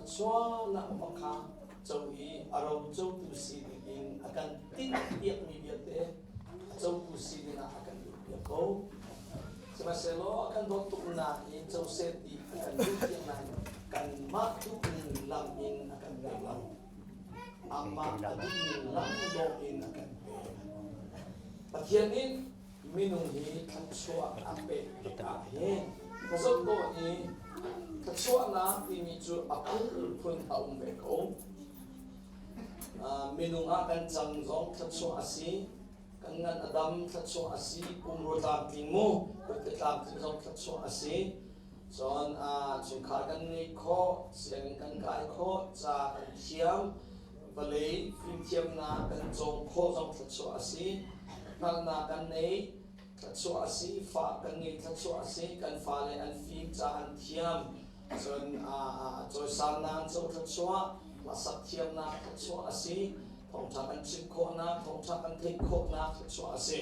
Thluachuahnak bak kha co i a ro cotu si dingin a kan tinhpiakmi vialte a cotu si dingah a kan duhpiak ko. Sihmanhsehlaw a kan dawt tuk nain co seh ti a kan duhpiak nain kanmah duhning lam in a kan pek lo. Amah a duhning lam lawng in a kan pek. Pathian nih minung hi thluachuah a pek tikah hin ka zoh tawn i thluachuahnak timi cu a phunphun a um ve ko. Minung ah kan cang zong thluachuah a si, kan ngan a dam thluachuah a si, pumrua tlamtling mu, kut tlamtling zong thluachuah a si. Cun chungkhar kan ngeih khawh, sianginn kan kai khawh, ca kan thiam, vawlei fimthiamnak kan cawng khawh zong thluachuah a si. Hngalhnak kan nei, thluachuah a si. Fa kan ngei thluachuah a si. Kan fale an fim, ca an thiam. Cun cawisannak co thluachuah, hlasak thiamnak thluachuah a si. Thawngṭha kan chim khawhnak, thawngṭha kan theih khawhnak thluachuah a si.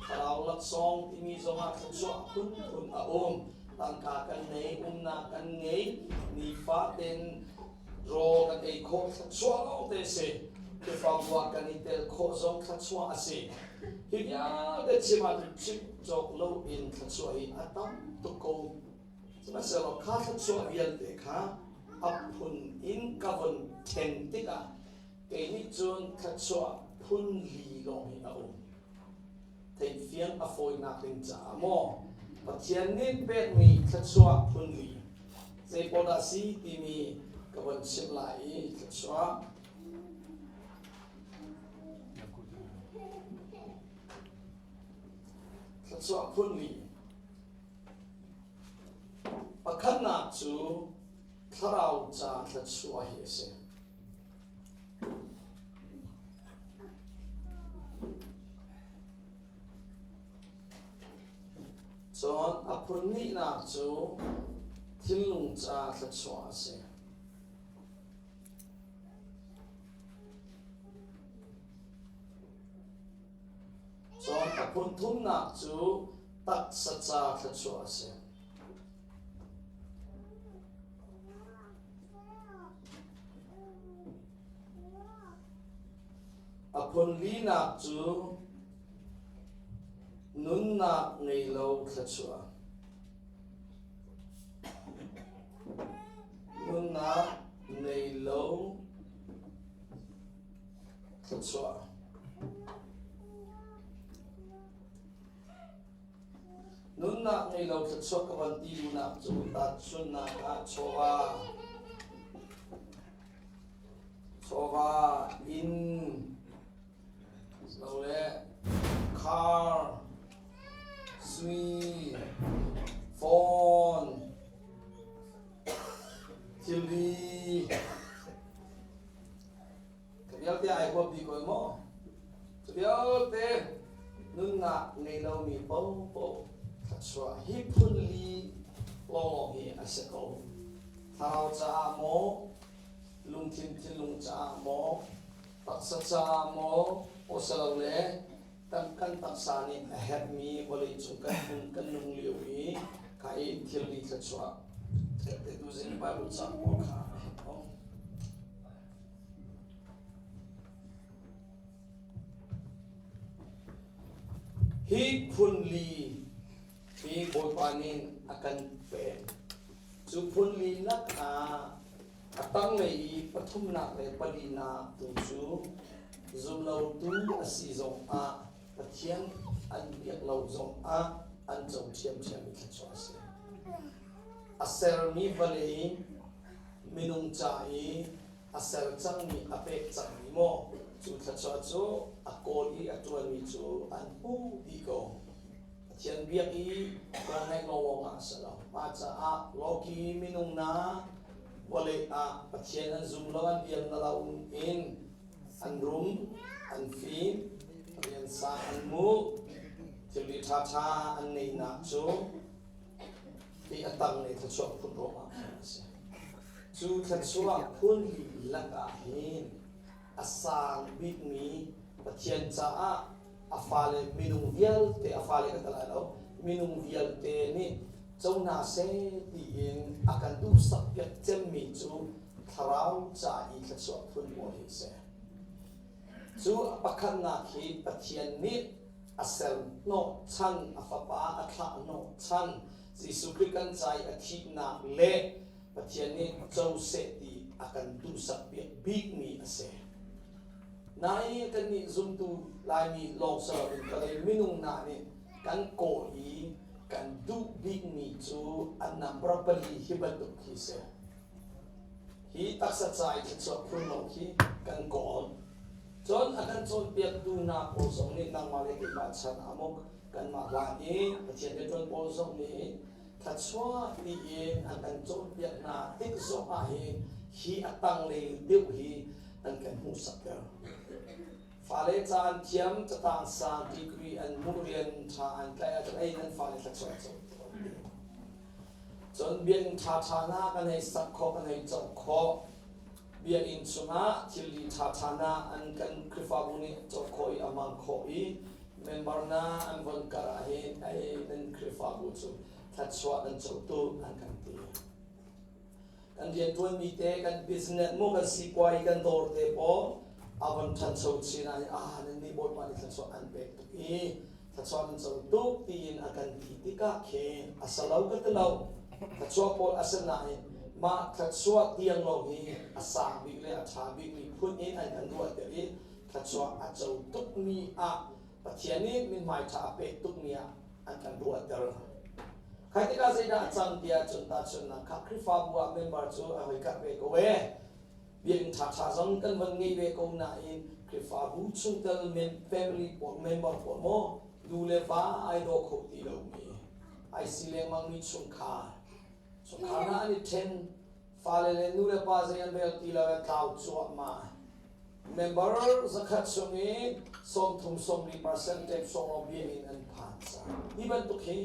Thlarau laksawng timi zongah thluachuah phunphun a um. Tangka kan nei, umnak kan ngei, nifaten rawl kan ei khawh thluachuah lawngte a si. Khrihfabu ah kan i tel khawh zong thluachuah a si. Hi vialte chim ahcun chim cawk loin thluachuah hi a tam tuk ko. Sihmanhsehlaw kha thluachuah vialte kha a phun in ka von ṭhen tikah kei nih cun thluachuah phun li lawng hi a um. Theihfiang a fawinak ding caah maw Pathian nih pekmi thluachuah phun li zei pawl dah si timi ka von chimh lai i thluachuah thluachuah phun li pakhatnak cu thlarau ca thluachuah hi a si. Cun a phun hnihnak cu thinlung ca thluachuah a si. Cun a phun thumnak cu taksa ca thluachuah a si. A phun linak cu nunnak ngei lo thluachuah. Nunnak ngei lo thluachuah. Nunnak ngei lo thluachuah ka van ti duhnak cu tahchunhnak ah chawva, chawva, inn, lole car, sui, phone, thilri, Ka vialte ai huap dih ko maw? Cu vialte nunnak ngei lomi paohpaoh thluachuah hi phun li lawnglawng hi a si ko. Thlarau caah maw, lungthin thinlung caah maw, taksa caah maw, awsalole kan kan taksa nih a herhmi vawleicung kan nun kan nung lio i kha i thilri thluachuah te tu zing Bible ca pawl kha a herh ko. Hi phun li hi Bawipa nih a kan pek. Cu phun li lakah a tanglei i pathumnak le palinak tu cu zumlotu a si zongah Pathian an biak lo zongah an co ṭhiamṭhiam i thluachuah a si. A sermi vawlei minung ca i a ser cangmi a pek cangmi maw cu thluachuah cu a kawl i a ṭuanmi cu an hmu dih ko. Pathian biak i ngaih lawnglawng ah a si lo. Mah caah lawki minung na vawlei ah Pathian an zum lo an biak na lo in an rum an fim rian sang an mu thilri ṭhaṭha an neinak cu hi a tanglei thluachuah phun ruangah khan a si. Cu thluachuah phun lilak ah hin a sang bikmi Pathian caah a fale minung vialte, a fale kan ti lai lo, minung vialte nih co hna seh tiin a kan duhsak piak cemmi cu thlarau ca i thluachuah phun pawl hi a si. Cu pakhatnak hi Pathian nih a ser hnawhchan, a Fapa a thlah hnawhchan, Jesuh Khrih kan ca i a thihnak le Pathian nih co seh ti a kan duhsak piak bikmi a si. Nain kannih zumtu Laimi lawng si loin vawlei minung hna nih kan kawl i kan duh bikmi cu an number pali hi bantuk khi si. Hi taksa ca i thluachuah phun lawng khi kan kawl. Cun a kan cawnpiaktu hna pawl zong nih nangmah le keimah chan ah maw kanmah hlan i Pathian rianṭuan pawl zong nih thluachuah tiin an kan cawnpiak hna tik zong ah hin hi a tanglei deuh hi an kan hmuhsakter. Fale ca an thiam, catang sang degree an hmuh rian ṭha an tlaih ahcun ei nan fale thluachuah co ti. Cun biakinn ṭhaṭha hna kan hei sak khawh, kan hei cawk khawh. Biakinn chungah thilri ṭhaṭha hna an kan Khrihfabu nih cawk khawh i a hmang khawh i member hna an von kar ahhin ei nan Khrihfabu cu thluachuah nan co tuk an kan ti. Kan rianṭuanmi te, kan business mu kan sipuai kan dawr te pawl a von ṭhancho chin ah ah nan nih Bawipa nih thluachuah an pek tuk i thluachuah nan co tuk tiin a kan ti tikah khin a sa lo ka ti lo. Thluachuah pawl a si nain mah thluachuah tiang lo hi a sang bik le a ṭha bikmi phun in an kan ruahter i thluachuah a co tukmi ah Pathian nih mithmai ṭha a pek tukmi ah an kan ruahter. Khai tikah zeidah a cang tiah cun tahchunhnak kha Khrihfabu ah member cu a hoi karh ve ko ee. Biakinn ṭhaṭha zong kan von ngei ve ko nain Khrihfabu chungtel family pawl member pawl maw nu le va ai daw kho ti lomi ai si lengmangmi chungkhar chungkhar hna an i ṭhen fale le nu le pa zei an rel ti lo an tlau cuahmah member zakhat chung i 30 40 percentage sawng biakinn an phan cang hi bantuk hi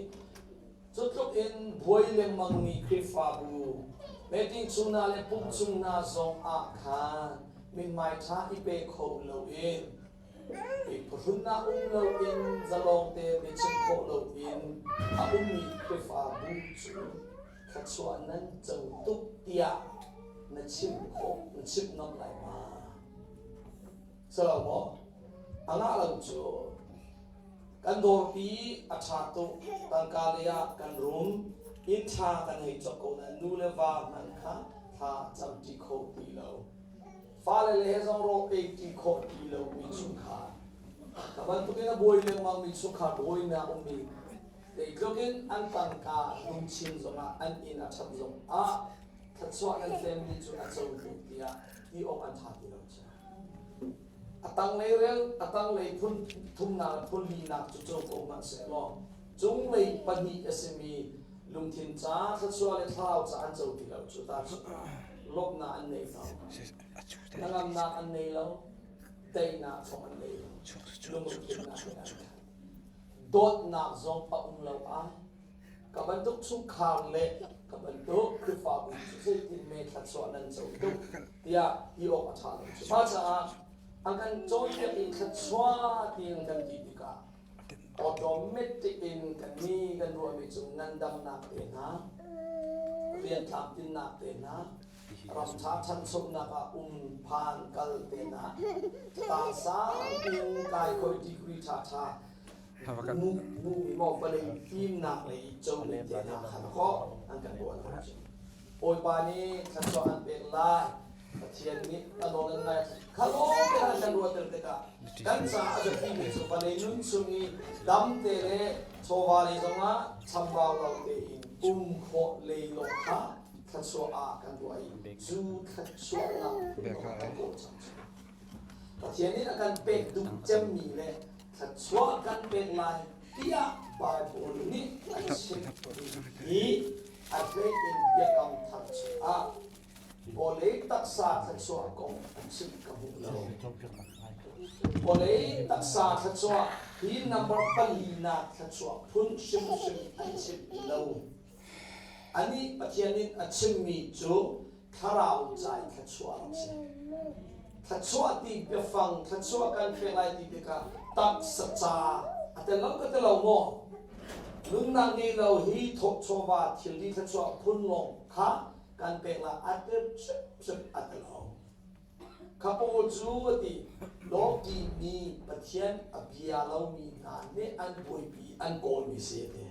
Cu tluk in buai lengmangmi Khrihfabu meeting chung hna le pumh chung hna zong ah khan mithmai ṭha i pe kho loin i phuhrunnak um loin zalong te biachim khawh loin a ummi Khrihfabu cu thluachuah nan co tuk tiah na chim khawh na chimh ngam lai ma? Si lo maw? A ngah lo cu Kan dawrpi a ṭha tuk, tangka lei ah kan rum, inn ṭha kan hei cawk ko nain nu le va hmanh kha thla camṭi kho ti lo. Fale le he zong rawl ei ṭi khawh ti lomi chungkhar. Ka bantukin a buai lengmangmi chungkhar buainak ummi zeitluk in an tangka lungchin zongah an inn a ṭhat zongah thluachuah nan family cu a co tuk tiah ti awk an ṭha ti lo cu. A tanglei rel a tanglei phun thumnak le phun linak cu co ko hmanhsehlaw cunglei pahnih a simi lungthin ca thluachuah le thlarau ca an co ti lo cu ta cu lawmhnak an nei lo hnangamnak an nei lo teinak zong an nei lo lungthinnak dawtnak zong a um lo ai Ka bantuk chungkhar le ka bantuk Khrihfabu cu zeitin me thluachuah nan co tuk tiah ti awk a ṭha lo. Cufa caah a kan cawnpiak i thluachuah tiin kan ti tikah automatic in kan mi kan ruahmi cu ngandamnak te hna, rian tlamtlinnak te hna, ramṭha ṭhanchonak ah um phan kal te hna, tang sang in kai khoi degree ṭhaṭha Nu maw vawlei fimnak lei comi te hna kha kawh an kan ruah lo. Bawipa nih thluachuah an pek lai. Pathian nih a nawl an ngai. Kha lawng te an kan ruahter tikah kan caah a biapimi cu vawlei nun chung i dam te le chawva lei zongah chambau lo tein um khawh lei lawng kha thluachuah ah kan ruah i cu thluachuahnak phun lawng kan kawl cang. Pathian nih a kan pek duh cemmi le thluachuah kan pek lai tiah Baibal nih a chim hi a hlei in biakam thar chungah vawlei taksa thluachuah kong a chim ka hmu lo. Vawlei taksa thluachuah hi number palinak thluachuah phun hrimhrim an chim lo. Anih Pathian nih a chimmi cu thlarau ca i thluachuah rak si. Thluachuah ti biafang thluachuah kan pek lai ti tikah taksa ca a tel lo ka ti lo maw? Nunnak ngei lo hi thawk chawva thilri thluachuah phun lawng kha Kan pek la a tir hrimhrim a ti lo. Kha pawl cu a ti lawki mi Pathian a bia lomi hna nih an buaipi an kawlmi si a ti.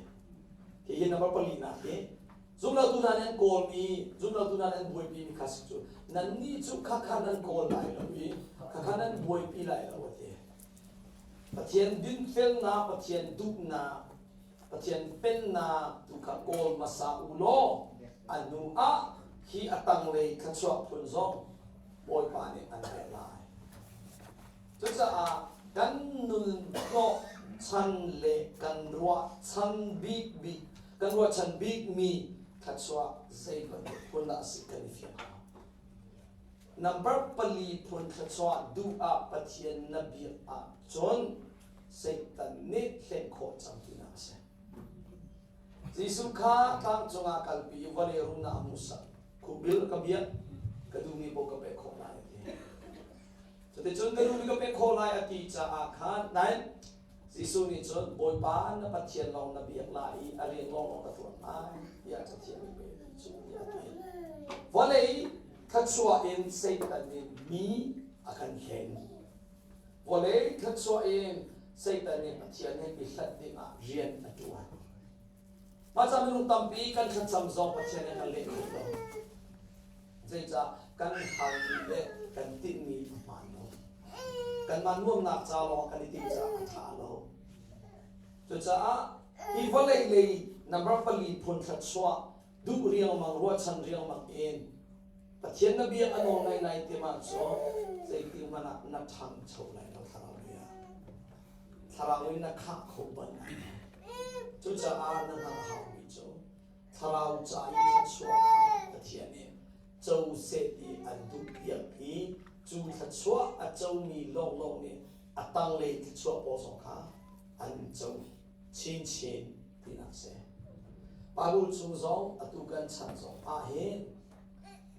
Hihi number palinak hi zumlotu hna nih an kawlmi zumlotu hna nih an buaipi mi kha si cu nannih cu khakha nan kawl lai lo i khakha nan buaipi lai lo a ti. Pathian dinfelnak, Pathian duhnak, Pathian pennak tu kha kawl hmasa u law a hnu ah hi a tanglei thluachuah phun zong Bawipa nih an pek lai. Cucaah kan nun hnawh chan le kan ruahchan bikbik kan ruahchan bikmi thluachuah zei bantuk phun dah a si kan i fiang hau. Number pali phun thluachuah duh ah Pathian na biak ahcun Satan nih hlen khawh cang tinak a si. Jesuh kha tlang cungah kalpi i vawlei rumnak a hmuhsak. Khubil ka biak, ka duhmi paoh ka pek khawh lai a ti. Cuticun ka duhmi ka pek khawh lai a ti caah khan nain Jesuh nih cun Bawipa na Pathian lawng na biak lai i a rian lawnglawng na ṭuan lai tiah Cathiang nih pei a ti cu tiah a ti. Vawlei thluachuah in Satan nih mi a kan hlen. Vawlei thluachuah in Satan nih Pathian he i hlat dingah rian a ṭuan. Mah ca minung tampi kan thlacam zong Pathian nih a kan leh kho lo. Zeicah kan halmi le kan tinhmi a hmaan lo. Kanmah nuamnak ca lawng kan i tinh caah a ṭha lo. Cucaah hi vawlei lei number pali phun thluachuah duh riangmang ruahchan riangmang in Pathian na biak a nawl ngai nai tim ahcun zeitik hmanh ah na ṭhangcho lai lo thlarau lei ah. Thlarau in na khah kho bal lai lo. Cucaah na hngalh a haumi cu thlarau ca i thluachuah kha Pathian nih co seh ti an duhpiak i cu thluachuah a comi lawnglawng nih a tanglei thluachuah pawl zong kha an co chinchin tinak si. Bible chung zong atu kan chan zong ah hin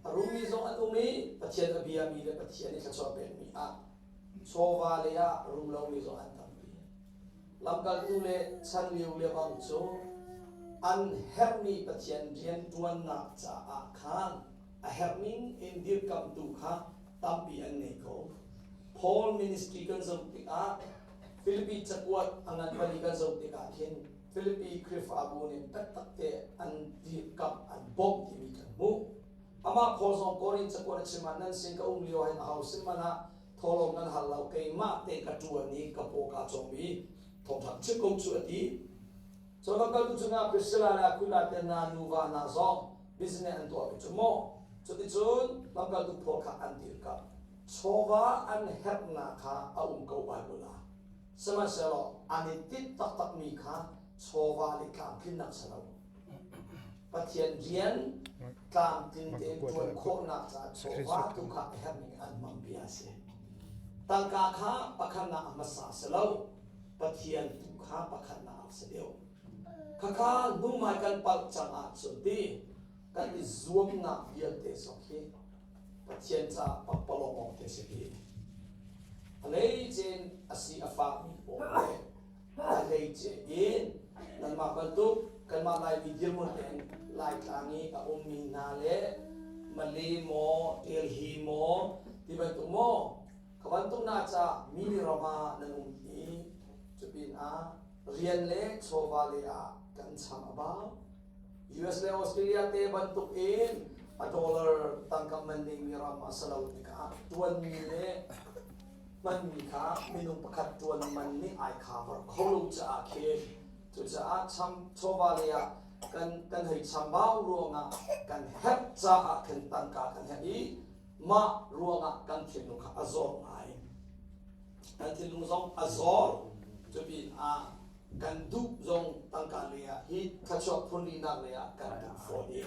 a rummi zong an um i Pathian a biami le Pathian i thluachuah pekmi ah chawva lei ah rum lomi zong an tampi. Lamkaltu le chan lio le bang cu an herhmi Pathian rianṭuannak caah khan a herhning in dirkamhtu kha tampi an ngei ko. Paul ministry kan zoh tikah Filipi cakuat a ngan pali kan zoh tikah khin Filipi Khrihfabu nih biatak te an dirkamh an bawmh timi kan hmuh. Amah Paul zong Korin cakuat a chim ah nan sin ka um lio hin aho sin hmanh ah thawhlawm nan hal lo keimah te ka ṭuan i ka paw kaa cawm i thawngṭha chim ko cu a ti. Cun lamkaltu cungah Priscilla le Aquila te hna nuva hna zong business an tuahmi cu maw cuticun lamkaltu Paul kha an dirkamh. Chawva an herhnak kha a um ko Baibal ah. Sihmanhsehlaw an i tinh taktakmi kha chawva le tlamtlinnak si lo. Pathian rian tlamtling tein ṭuan khawhnak caah chawva tu kha a herhning an hmang bia a si. Tangka kha pakhatnak a hmasa a si lo. Pathian tu kha pakhatnak a si deuh. Khakha hnumai kan palh cang ahcun ti kan i zuamnak vialte zong hi Pathian caah pakpalawng awk te si hi. A hleice in a si a fakmi pawl le a hleice in nanmah bantuk kanmah Laimi dirhmun in Laitlang i a ummi hna le Malay maw, Delhi maw, ti bantuk maw, kha bantuk na caah mi ram ah nan um i cupin ah rian le chawva le ah kan cham a bau. US le Australia te bantuk in a dollar tangka man dingmi ram a si lo tikah tuanmi le hmanmi kha minung pakhat tuan man nih ai cover kho lo caah khin cucaah cham chawva lei ah kan kan hei chambau ruangah kan herh caah khin tangka kan herh i mah ruangah kan thinlung kha a zawr ngai kan thinlung zong a zawr cupin ah kan duh zong tangka lei ah hi thluachuah phunrinak lei ah kan duh fawn i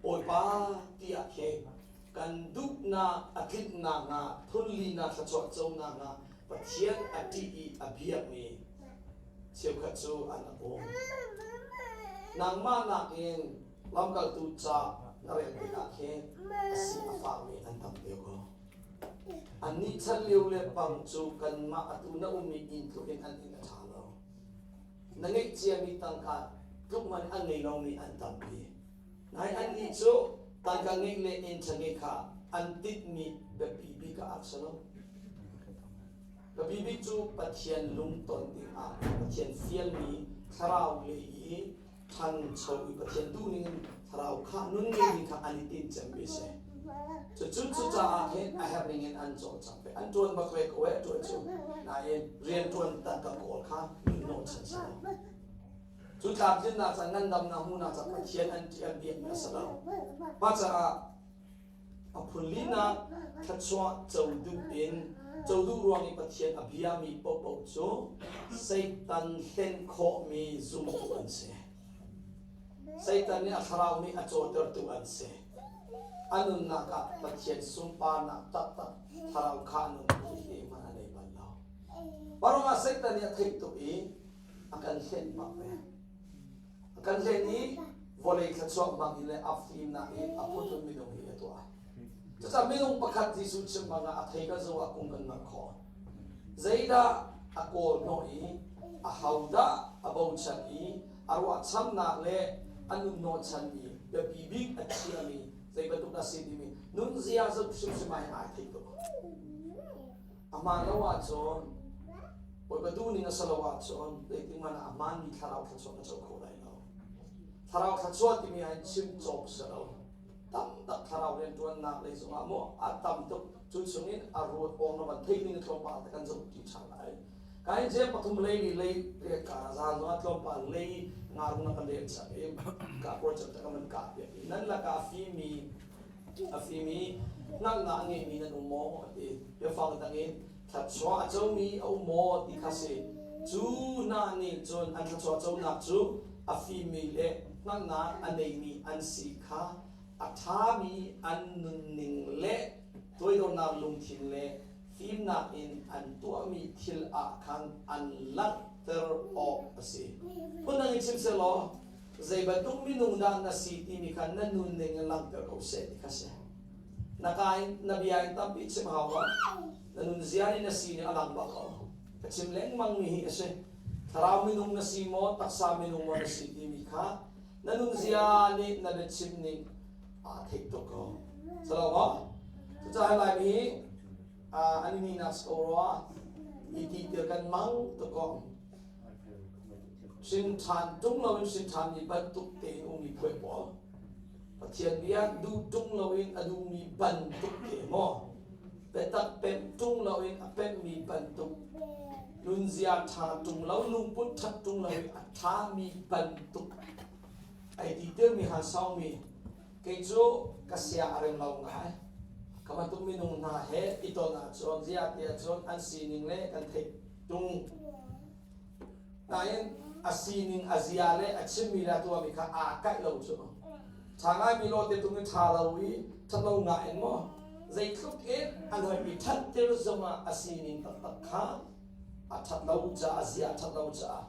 Bawipa tiah khi kan duhnak a tlinhnak hnga phunlinak thluachuah conak hnga Pathian a ṭih i a biakmi cheukhat cu an rak um. Nangmah nakin lamkaltu ca na rel tikah khin a si a fakmi an tam deuh ko. Annih chan lio le bang cu kanmah atu na ummi inn tluk in an inn a ṭha lo. Na ngeih ciami tangka tluk man an ngei lomi an tampi. Nai annih cu Tangka ngeih le inn ṭha ngeih kha an tinhmi biapi bik ah a si lo. Biapi bik cu Pathian lungton dingah Pathian fialmi thlarau lei i ṭhancho i Pathian duhning in thlarau kha nun ngeimi kha an i tinh cemmi a si. Cucu cucaah hin a herh ning in an cawlcang ve. An ṭuan bak ve ko ee ṭuan cu. Nain rianṭuan tangka kawl kha nun hnawhchan si lo. Cu tlamtlinnak ca ngandamnak hmuhnak ca Pathian an ṭih an biakmi a si lo. Mah caah a phunlinak thluachuah co duh in co duh ruang i Pathian a biami paohpaoh cu Satan hlen khawhmi zumtu an si. Satan nih a thlarau nih a cawtertu an si. A nunnak ah Pathian sunparnak taktak thlarau kha a nun hi hmanh a nei bal lo. Parang ah Satan nih a theih tuk i a kan hlen bak ve. A kan hlen i vawlei thluachuah hmang in le a fimnak in a phunphun minung hi a tuah. Cucaah minung pakhat Jesuh chim bang ah a thei kan zoh ah kung kan ngamh khawh. Zeidah a kawl hnawh i a hodah a bochan i a ruahchannak le a nunhnawhchanmi biapi bik a chiami zei bantuk dah si timi nunzia zoh hrimhrim ah hin ai thei tuk. A hmaan lo ahcun Bawipa duhning a si lo ahcun zeitik hmanh ah a hmaanmi thlarau thluachuah na co kho lai lo. Thlarau thluachuah timi ah hin chim cawk si lo. Tam tak thlarau rianṭuannak lei zongah maw a tam tuk cu chungin a ruat awk na van theih ning tlawmpal te kan zoh ṭi ṭhan lai. Kain je pathum lei li lei riat ka zan zongah tlawmpal lei ngarung na kan rel chap i ka project ka man ka piak i nan lakah fimi a fim i hngalhnak a ngeimi nan um maw a ti. Biafang dang in thluachuah a comi a um maw ti kha si. Cu hna nih cun an thluachuah conak cu a fimmi le hngalhnak a neimi an si kha a ṭhami an nunning le toidornak lungthin le fimnak in an tuahmi thil ah khan an langhter awk a si. Phundang in chim sehlaw, zei bantuk minung dah na si timi kha na nunning in langhter ko seh ti kha si. Na ka in na bia in tampi chim hau lo. Na nunzia nih na si nih a lang bak ko. Ka chim lengmang mi hi a si. Thlarau minung na si maw, taksa minung maw na si timi kha na nunzia nih na biachim ning aa theih tuk ko. Salo maw? Cucaah Laimi hi an i nihnak si ko rua i ti til kan mang tuk ko. Hrin ṭhan ṭung loin hrin ṭhanmi bantuk tein ummi phuai pawl. Pathian bia duh ṭung loin a duhmi bantuk te maw? Biatak pemh ṭung loin a pemhmi bantuk. Nunzia ṭha ṭung lo, lungput ṭhat ṭung loin a ṭhami bantuk. Ai ti tirmi han saumi kei cu ka sia a rem lo ngai. Ka bantuk minung hna he i ton ahcun ziah tiah cun an sining le kan theih ṭung. Nain a sining a zia le a chimmi le a tuahmi kha aa kaih lo cu. Ṭha ngaimi lawte tung i ṭha lo i ṭhatlo ngah in maw zeitluk in an hoimi ṭhattir zongah a sining taktak kha a ṭhat lo caah a zia a ṭhat lo caah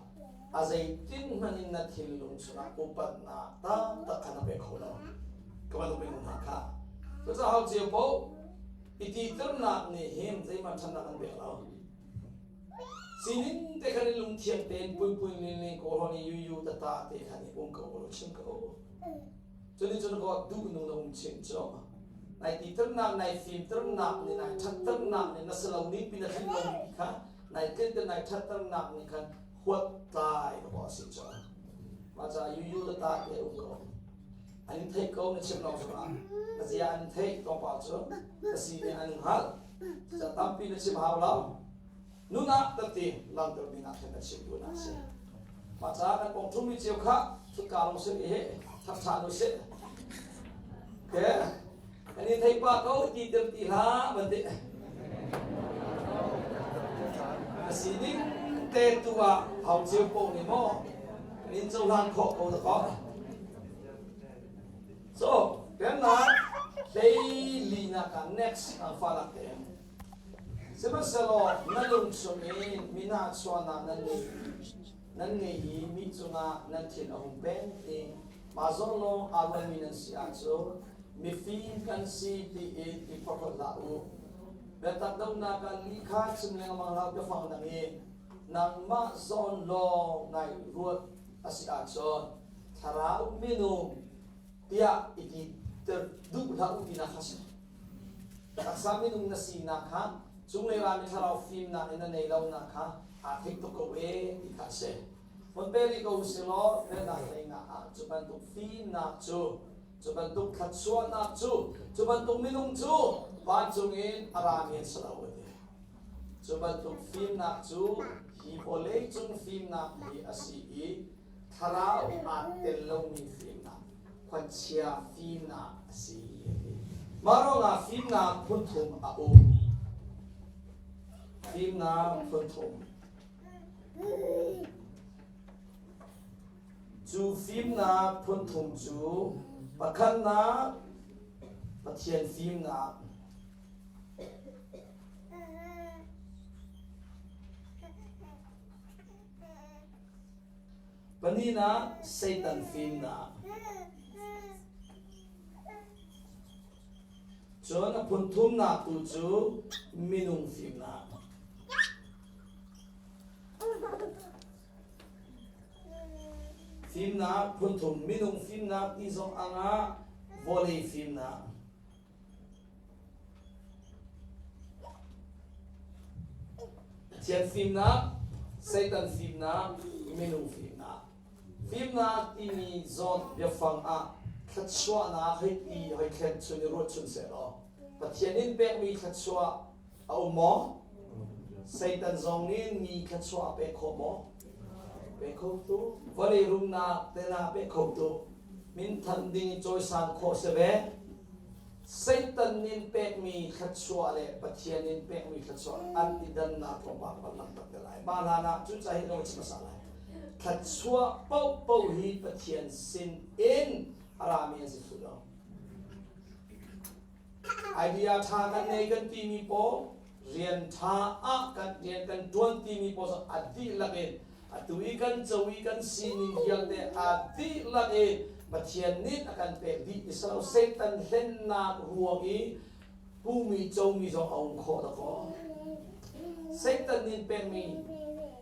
a zeitin hmanh in na thinlung chungah upatnak taktak kha na pe kho lo. Ka bantuk minung hna kha. Cucaah hau cio paoh i titirnak nih hin zeihmanh ṭhatnak an pek lo. Sining te khan in lungthiang tein puipui lingling ko hon i yuyu tata te khan i um ko law chim ko. Cuni cun ko duh nu na um chin cu. Nai titirnak, nai fimtirnak nih, nai ṭhatternak nih na si lo ning pi na tlin lo mi kha nai tlinter nai ṭhatternak nih khan huat tlai ko a si cu. Mah caah yuyu tata te um ko. An in theih ko na chim lo zongah na zia an theih tlawmpal cu na si nih an hngalh. Ca tampi na chim hau lo. Nun ah tatti langhter ding ah khan na chim duhnak a si. Mah caah kan pong ṭhummi cio kha thutka lung sin i thak ṭhan u sih. Ke kan i thei pa ko ti tir ti hlah van ti. A sining te tu ah hau cio po nih maw kan in cohlan khawh ko da kaw. So, pemnak hleilinak ah next ang falak te. Sihmanhsehlaw na lung chung i mi nahchuahnak nan ngei nan ngei i mi cungah nan thin a hung peng i mah zawn lawng aa rualmi nan si ahcun mifim kan si tiin i phorhlawt hlah u. Biatak dohnak ah lih kha chim lengmang hlah biafang dang i nangmah zawn lawng nai ruat a si ahcun thlarau minung tiah i ti. ter duh hlah u tinak kha si. Taksa minung na sinak kha cunglei rami thlarau fimnak in na nei lonak kha aa theih tuk ko ee ti kha a si. Von pe rih ko usilaw relnak hlei ah cu bantuk fimnak cu cu bantuk thluachuahnak cu cu bantuk minung cu vancung in a rami an si lo a ti. Cu bantuk fimnak cu hi vawleicung fimnak hi a si i thlarau aa tel lomi fimnak, khuachia fimnak a si a ti. Mah ruangah fimnak phunthum a um. Fimnak phunthum. Cu fimnak phunthum cu pakhatnak Pathian fimnak, pahnihnak Satan fimnak, cun a phunthumnak tu cu minung fimnak. Fimnak phunthum minung fimnak ti zong a ngah vawlei fimnak. Pathian fimnak, Satan fimnak, minung fimnak. Fimnak timi zawn biafang ah thluachuahnak hei ti hei thlen chun i ruat chun sehlaw Pathian in pekmi thluachuah A um maw? Satan zong nih mi thluachuah a pek khawh maw? Pe kho tu. Vawlei rumnak tena pe kho tu. Minthan ding i cawisan khawh si ve. Satan nin pekmi thluachuah le Pathian nin pekmi thluachuah an i dannak tlawmpal kan langhter te lai. Mah hlan ah cu ca hi kan chim hmasa lai. Thluachuah paohpaoh hi Pathian sin in a rami an si thlu lo. Idea ṭha kan ngei kan timi pawl rian ṭha ah kan rian kan ṭuan timi pawl zong a dihlak in atu i kan co i kan sining vialte a dihlak in Pathian nih a kan pek dih ti si lo Satan hlennak ruang i hmumi comi zong a um khawh dakaw. Satan nih pekmi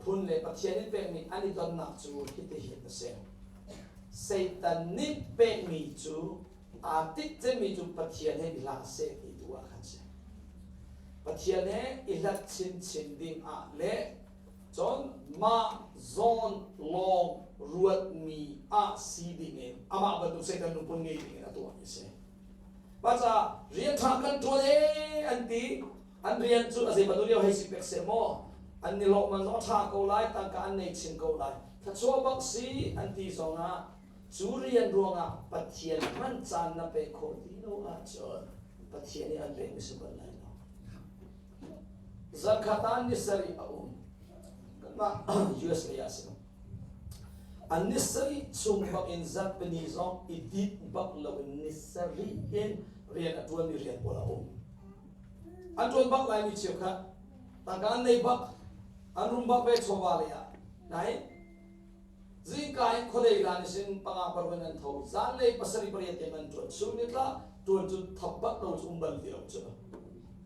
phun le Pathian nih pekmi an i donnak cu hitihin a si. Satan nih pekmi cu aa tinh cemmi cu Pathian he i hlah seh ti tu ah khan si. Pathian he i hlat chinchin ding ah le cun mah zawn lawng ruatmi ah si ding in amah bantuk Satan lungput ngei ding in a tuahmi a si. Mah caah rian ṭha kan ṭuan ee an ti an rian cu a zei bantuk lio hei si pek seh maw an ni lawh man zong a ṭha ko lai tangka an nei chin ko lai thluachuah bak si an ti zongah Cu rian ruangah Pathian hman caan na pek khawh ti lo ahcun Pathian nih an pekmi si bal lai lo. Zarkhat ah ni sarih a um. Kanmah USA ah si. An ni sarih chung bak in zarhpini zong i dit bak lo in ni sarih in rian a ṭuanmi rian pawl a um. An ṭuan bak laimi cheukhat tangka an nei bak, an rum bak ve chawva lei ah. Nain Zingka in khuadei lan isin panga paruk in an tho. Zanlei pasarih pariat tiang an ṭuan. Chun nitla ṭuan cu thap bak lo cu um bal ti lo cu.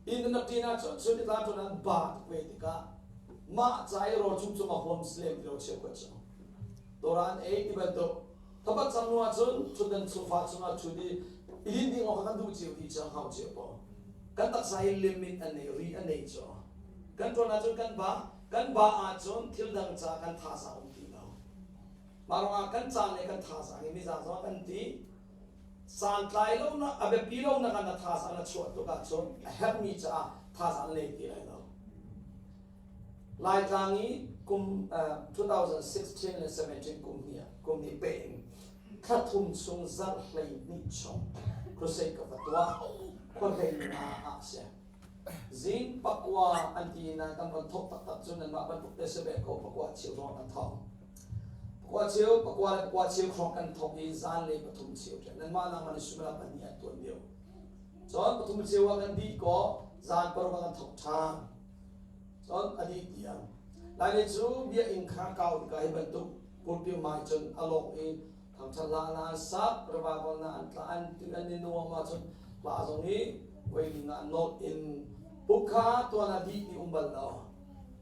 Inn an ṭin ahcun chun nitla ṭuan an ba tuk ve tikah mah ca i rawl chung cung a huam silem ti lo cheukhat cu. Dawr ah an ei ti bantuk. Thabat cang hnu ahcun ṭhutdan sofa cungah ṭhut i i din ding awk kan duh cio ti cu hau cio ko. Kan taksa hi limit an nei, ri an nei cu. Kan ṭuan ahcun kan ba, Kan ba ahcun thil dang ca kan thazaang um ti lo. Mah ruangah kan caan le kan thazaang hi mizang zong kan ti. Santlai lo na a biapi lo na kan na thazaang na chuah tuk ahcun a herhmi caah thazaang nei ti lai lo. Laitlang i kum 2016 le 17 kum hnih kum hnih pe in thla thum chung zarh 12 chung crusade ka va tuah khua hlei nga ah si. Zing pakua an ti nain kan van thawk taktak cu nanmah bantuk te si ve ko pakua cheu hrawng kan thawk. Pakua cheu, pakua le pakua cheu hrawng kan thawk i zanlei pathum cheu ṭe. Nanmah nangmah nih suimilam pahnih an tuan lio. Cun pathum cheu ah kan dih kaw zan paruk ah kan thawk ṭhan. Cun a dih tiang. Lailei cu biakinn kha kau tikah hi bantuk pulpit hmai cun a lawk i Thangṭhat hla na an sak, revival na an tla, an ti an i nuam ahcun hla zong hi voi li nga nolh in puk kha tuan ah dih ti um bal lo.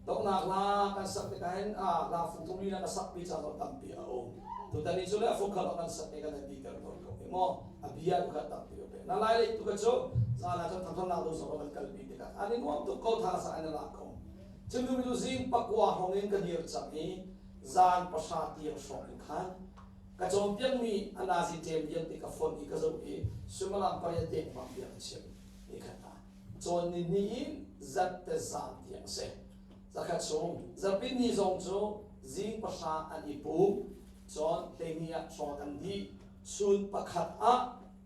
Donghnak hla kan sak tikah hin ah hla fung thum li na ka sakpi caan zong tampi a um. Tutan ni cu le fung khat kan sak i kan dih ter tawn ko. I maw a bia tu kha tampi ka pek. Na lai lei tu ka cu zan ah cun thangthannak lu zong kan kalpi tikah an i nuam tuk ko tha sa an i lak ko. Cun tu zing pakua hrawng in ka dir cang i zan pahra tiang hrawng in khan ka cawnpiakmi a nazi ṭem vialte ka fonh i ka zoh i suimilam pariat dengmang bia ka chim ni khat ah cawn ni ni in zat te zan tiang a si. Zakhat chung zarhpi ni zong cu zing pahra an i pum cun hleihnih ah hrawng an dih chun pakhat ah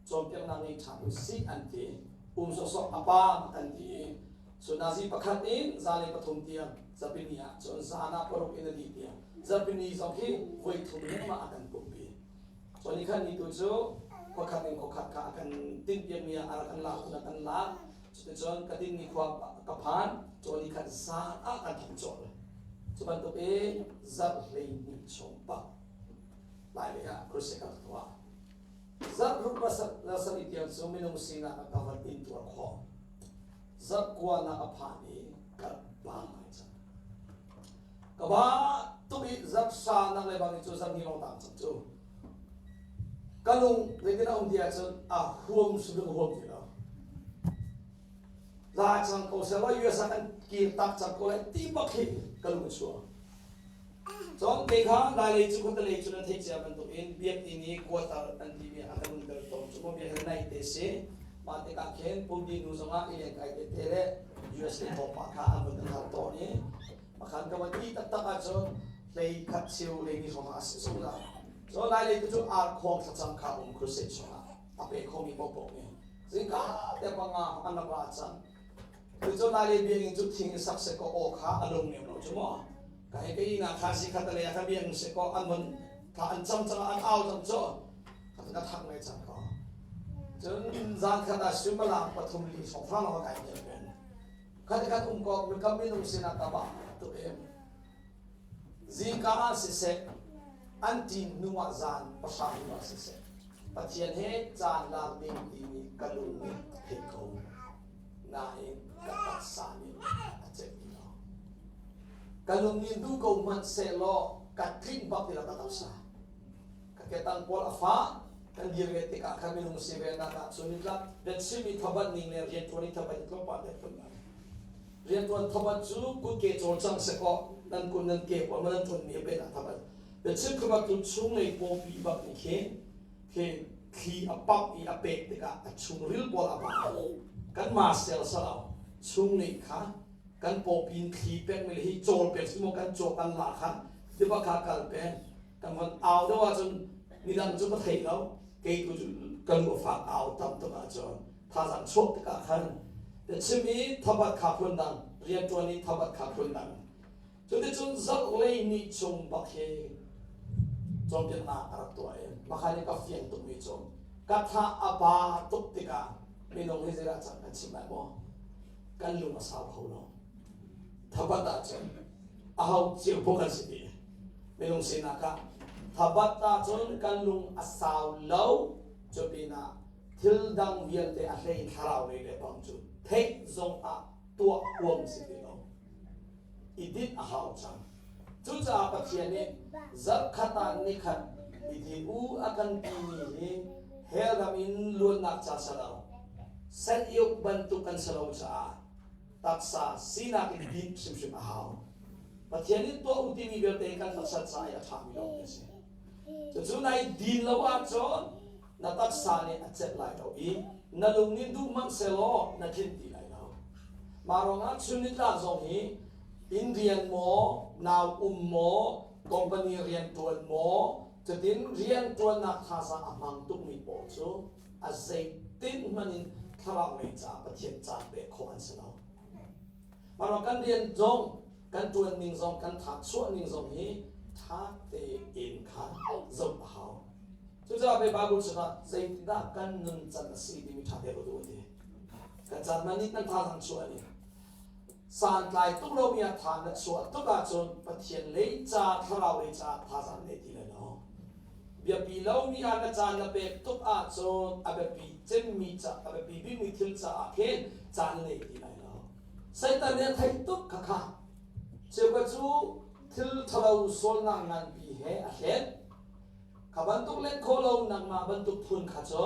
cawnpiaknak ngei ṭhan u sih an ti um sawsawh a paam an ti i cun nazi pakhat in za le pathum tiang zarhpi ni ah cun zan ah paruk in a dih tiang zarhpi ni zong khi voi thum lengmang a kan pumpi cun ni khat ni tu cu khuakhat in khuakhat kha a kan tinhpiakmi ah a rak kan lak a kan lak cuticun ka tinmi khua ka phan cun ni khat zan ah kan thong cawl cu bantuk in zarh 12 chung pak lai ah crusade ka tuah Zarh ruk sarih tiang cu minung sinak a ka van intuar khawh. Zarh kuanak a phan i ka ba ngai cang. Ka ba tuk i zarh sa nak le bang cu zarh ni lawng tang cang cu. Ka lung zeitin a um ti ahcun a huam hrim ka huam ti lo. La cang ko seh law US ah kan kir tak cang ko lai ti bak hi ka lung a chuak. Cun kei kha Lailei cu khuatelei cu nan theih cia bantukin biakinn i quarter an timi a kan umter tawn cu maw biakinn naih te si. Mah tikah khin Pumpi nu zongah i lengkai tete le USA thawngpang kha an vun kan hal tawn i makhan ka van ti taktak ahcun hlei khat cheu hlei ni hrawng ah a si zungzal. Cun Lailei tu cu arkhuang thlacam kha um crusade chungah a pe khomi paohpaoh nih zingka te panga an rak ra cang. Cucu Lailei biakinn cu thing in sak seh kaw aw kha a lung nem lo cu maw. Ka hei ka inn ah kha si khat le ka biakinn seh kaw an von thla an cam cang an au cang cu ka ka thak ngai cang ko. Cun zan khat ah suimilam pathum li hrawnghrang lawng kai tel pen. Khat khat um ko kam minung sinah ka ba tuk em. Zingka ah siseh, an ṭin hnu ah zan pahra hnu ah siseh, Pathian he caan lak ding timi ka lung nih a theih ko. Nain ka taksa nih a celh ti lo. Ka lung nih duh ko hmanh sehlaw ka tlinh bak ti lo ka taksa. Ka ketang pawl a fah, kan dir ve tikah khan minung si ve nak ah cun nitlak biachim i thabat ning le rianṭuan i thabat i tlawmpal te phun dang. Rianṭuan thabat cu kutke cawlcang sekaw nan kun nan ke pawl nan ṭuanmi a pen ah thabat. Biachim thabat cu chunglei pawpi bak nih khin khi thli a pamh i a pek tikah a chungril pawl a ba. Kanmah sel salo chunglei kha kan pawpi in thli pekmi le hi cawl pek si maw kan caw kan la kha tiba kha kal peng kan von au deuh ahcun midang cu ka thei lo kei tu cu ka lu a fak au tam tuk ahcun thazaang chuak tikah khan chim i thabat kha phun dang rianṭuan i thabat kha phun dang cuticun zarhlei ni chung bak hi cawnpiaknak a rak tuah i makhan i ka fiang tukmi cu ka tha a ba tuk tikah minung hi zeidah cang kan chim lai maw kan lung a sau kho lo thabat ahcun aho cio phu kan si dih minung sinak ah thabat ahcun kan lung a sau lo cu pinah thil dang vialte a hlei thlarau lei le bang cu theih zong ah tuah huam si ti lo i dinh a hau cang cucaah Pathian nih zarhkhat ah nikhat i din u a kan timi hi hell ram in luatnak ca si lo sanyuk bantuk kan si lo caah taksa sinak in dinh hrimhrim a hau Pathian nih tuah u timi vialte kan taksa ca i a ṭhami lawng a si cucu nai din lo ahcun na taksa nih a celh lai lo i na lung nih duh hmanh sehlaw na tlinh ti lai lo. Mah ruangah chun nitlak zong hi inn rian maw, nau um maw, company rian ṭuan maw, cutin rian ṭuannak thazaang a hmang tukmi pawl cu a zeitin hmanh in thlarau lei caah Pathian caan pek khawh an si lo. Mah ruang kan rian zong, kan ṭuan ning zong, kan tha chuah ning zong hi ṭha tein kha zoh a hau. Cucaah pei Bible chungah zeitindah kan nun can a si timi ṭha te ruat u a ti. Kan caan man nih kan thazaang chuah ni. Santlai tuk lomi ah tha na chuah tuk ahcun Pathian lei ca thlarau lei ca thazaang nei ti lai lo. Biapi lomi ah na caan na pek tuk ahcun a biapi cemmi ca a biapi bikmi thil caah khin caan na nei ti lai lo. Satan nih a theih tuk khakha. Cheukhat cu thil ṭhalo sualnak nganpi he a hlen. Kha bantuk let khawh lo nangmah bantuk phun kha cu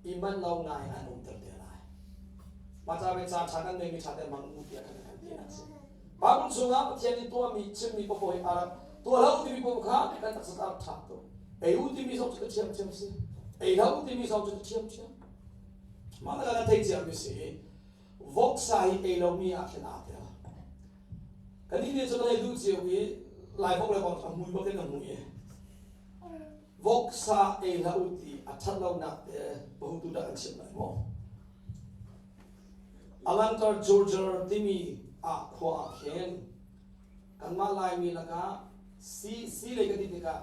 i manh lo ngai an umter te lai. Mah ca ve caan ṭha kan ngeimi ṭha te hmang u tiah kan kan ti a si. Bible chungah Pathian nih tuahmi chimmi paoh hi a rak tuah lo timi paoh kha kan taksa a rak ṭha tuk. Ei u timi zong cu ka ṭhiamṭhiam si. Ei lo timi zong cu ka ṭhiamṭhiam. Mah le kan theih ciami si. Voksa hi ei lomi ah khin aa tel. Kan nih cu kan ei duh cio i Lai vok le bang a mui bak in a mui i voksa ei hlah u ti a ṭhat lonak te pahutu dah kan chim lai maw? Atlanta, Georgia timi ah khua ah khin kanmah Laimi lakah si si lei kan ti tikah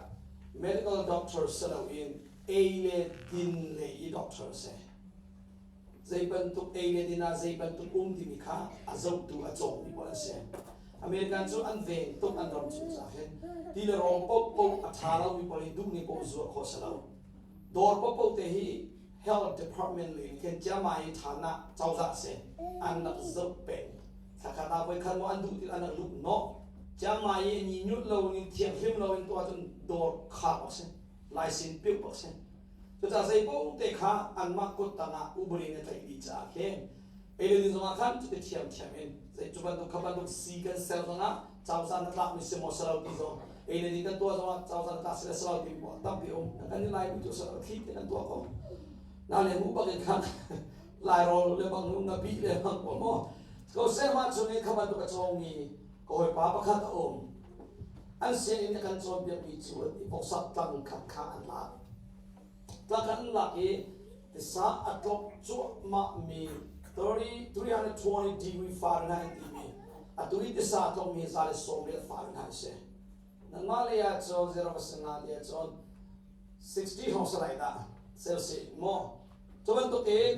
medical doctor si loin ei le din lei i doctor si. Zei bantuk ei le din ah zei bantuk um timi kha a zohtu a cawngmi pawl an si. American cu an veng tuk an ram chung caah hin ti le rawl paohpaoh a ṭha lomi pawl hi duhning paoh zuah khawh si lo. Dawr paohpaoh te hi health department lei nih khin ciammai i ṭhanak cozah si an rak zoh peng. Thlakhat ah voikhat maw an duh ti an rak luh hnawh. Ciammai i ni nyut lo in thianghlim lo in tuah cun dawr khar awk si. Laisin piuh awk si. Cucaah zeipaoh te kha anmah kut tangah ubari na tlaih dih caah khin eilei zongah khan cuti ṭhiamṭhiam in zei cu bantuk kha bantuk sii kan ser zongah cozah na tlakmi si maw si lo ti zong eilei kan tuah zongah cozah na tlak si le si lo ti maw tampi um kan i lai tu si lo thli te kan tuah ko na le mu bak in khan lai rawl le bang nu ngapi le bang ko maw ko se ma chung i kha bantuk a cawngmi ka hawipa pakhat a um an sianginn a kan cawnpiakmi cu an i voksak tlang khat kha an lak tlang khat an lak i tisa a tlok cuahmahmi 30 320 degree Fahrenheit timi atu i tisa a tlokmi za le 90 Fahrenheit si nanmah lei ah cun zero va singa ti ah cun 60 hrawng si lai dah Celsius maw cu bantuk in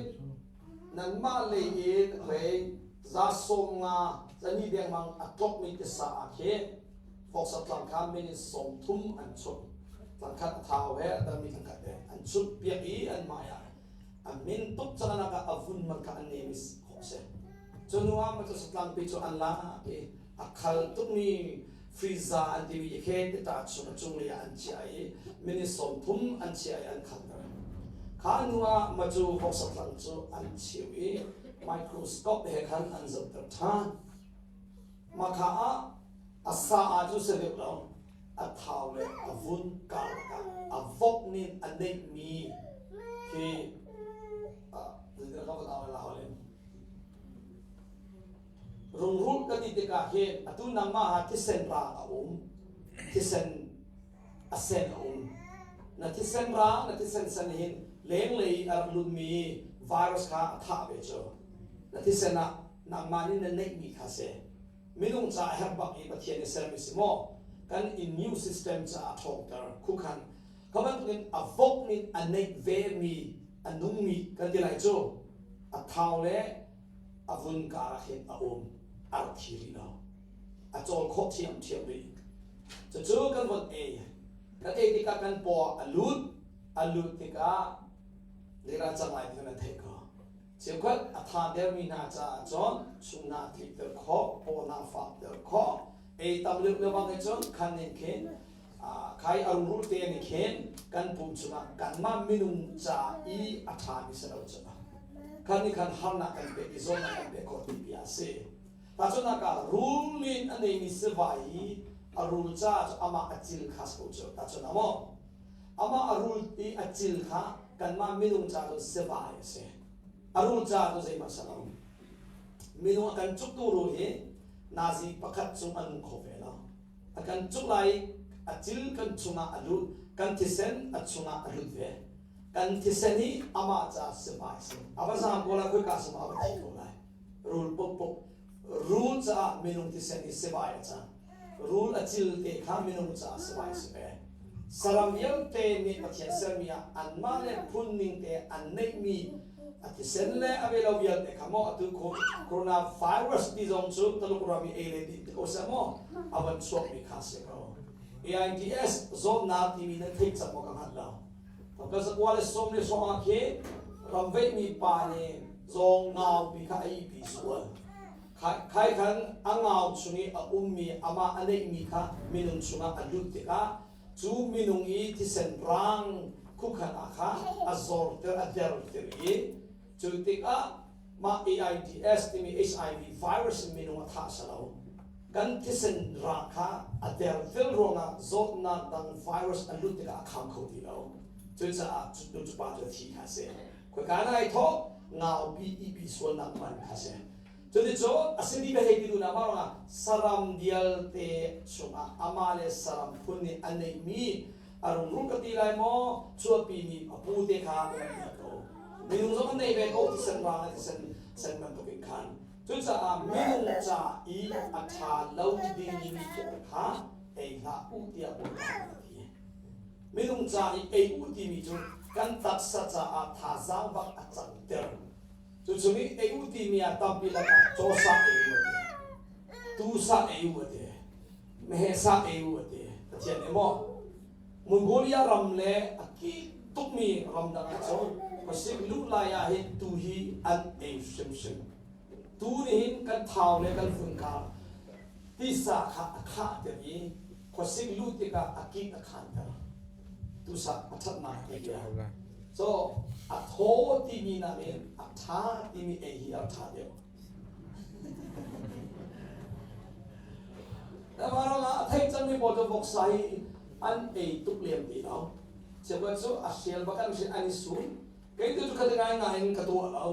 nanmah lei in hlei za 50 zani dengmang a tlokmi tisa ah khin voksa tlang kha minute 30 an chunh tlangkhat a thau he a dangmi tlangkhat he an chunh piak i an mai ah a min tuk cang ah a vun man kha an nem i khawh si cu hnu ah macu satlangpi cu an lak i a khal tukmi friza an timi i khe tita chung a cunglei ah an chiah i minute 30 an chiah i an khalter kha hnu ah macu voksa tlang cu an cheu i microscope he khan an zohter ṭhan Mahka ah a sa ah cu si deuh lo a thau le a vun karlak ah a vok nih a neihmi khi zeitin ka van au la holin rungrul ka ti tikah hin atu nangmah ha thisen rang a um thisen a sen a um na thisen rang na thisen sen hin lenglei a rak lutmi virus kha a thah ve cu na thisen ah nangmah nih na neihmi kha si minung caah herh bak i Pathian nih sermi si maw kan immune system caah ṭhawngter khukhan kha bantukin a vok nih a neih vemi a nungmi kan ti lai cu a thau le a vun kar ah khin a um a rak thi rih lo a cawl khawh ṭhiamṭhiam rih cucu kan von ei kan ei tikah kan paw a lut a lut tikah zeidah cang lai ti kan theih ko Cheukhat a tha dermi hna caah cun sungnak a tlikter khawh, pawnak a fakter khawh. Ei tam leuh lebang hi cun khan nih khin khai a rungrul te nih khin kan pum chungah kanmah minung ca i a ṭhami si lo cu. Khan nih khan harnak kan pek i zawtnak kan pek khawh ti bia a si. Tahchunhnak ah rul nih a neimi sivai i a rul caah cu amah a cil kha si ko cu. Tahchunhnak maw? Amah a rul i a cil kha kanmah minung ca cun sivai a si. A rul ca cu zeihmanh si lo. Minung a kan cuktu rul hi nazi pakhat cung a nung kho ve lo. A kan cuk lai i a cil kan chungah a lut, kan thisen a chungah a lut ve. Kan thisen hi amah ca sivai a si. A va zaam ko lai, khoika sum ah a va thi ko lai. Rul pukpuk. Rul caah minung thisen hi sivai a cang. Rul a cil te kha minung caah sivai si ve. Saram vialte nih Pathian sermi ah anmah le phun ning te an neihmi a thisen le a velo vialte kha maw atu coronavirus ti zong cu Taluk ram i ei le din ti ko seh maw a van chuakmi kha si ko. AIDS zawtnak timi nan theih cang maw ka hngalh lo. Ka zakua le sawm le hrawng ah khi ram veihmi pa nih zawng naupi kha a ihpi sual. Khai khan a ngau chung i a ummi amah a neihmi kha minung chungah a lut tikah Cu minung i thisen rang khukhan ah kha a zorter a derter i cu tikah mah AIDS timi HIV virus in minung a thah salo. Kan thisen rang kha a derter ruangah zawtnak dang virus an lut tikah a kham kho ti lo. Cucaah cu cu pa cu a thi kha a si. Khoika na ai thawk ngaupi ipi sualnak man kha a si. Cuticun a simi ka hei ti duhnak mah ruangah saram vialte chungah amah le saram phun nih a neihmi a rungrul ka ti lai maw chuahpi mi a pu te kha an nei ko. Minung zong an nei ve ko thisen rang le thisen sen bantukin khan. Cucaah minung ca i a ṭha lo dingmi pawl kha ei hlah u tiah Bawipa nih a ti. Minung ca i ei u timi cu kan taksa caah thazaang bak a canter. Cu chung i ei u timi ah tampi lakah cawsa ei u a ti. Tusa ei u a ti. Meheh sa ei u a ti. Pathian nih maw Mongolia ram le a kik tukmi ram dang ah cun khuasik luh lai ah hin tu hi an ei hrimhrim. Tu nih hin kan thau le kan funkar tisa kha a khahter i khuasik luh tikah a kik a khanter. Tusa a ṭhatnak ti bia. So a thaw timi nakin a ṭha timi ei hi a ṭha deuh. Namarang ah a theih cangmi pawl cu voksa hi an ei tuk lem ti lo. Cheukhat cu a hrial bak an hrial an i sum. Kei tu cu kha ngai ngai in ka tuah lo.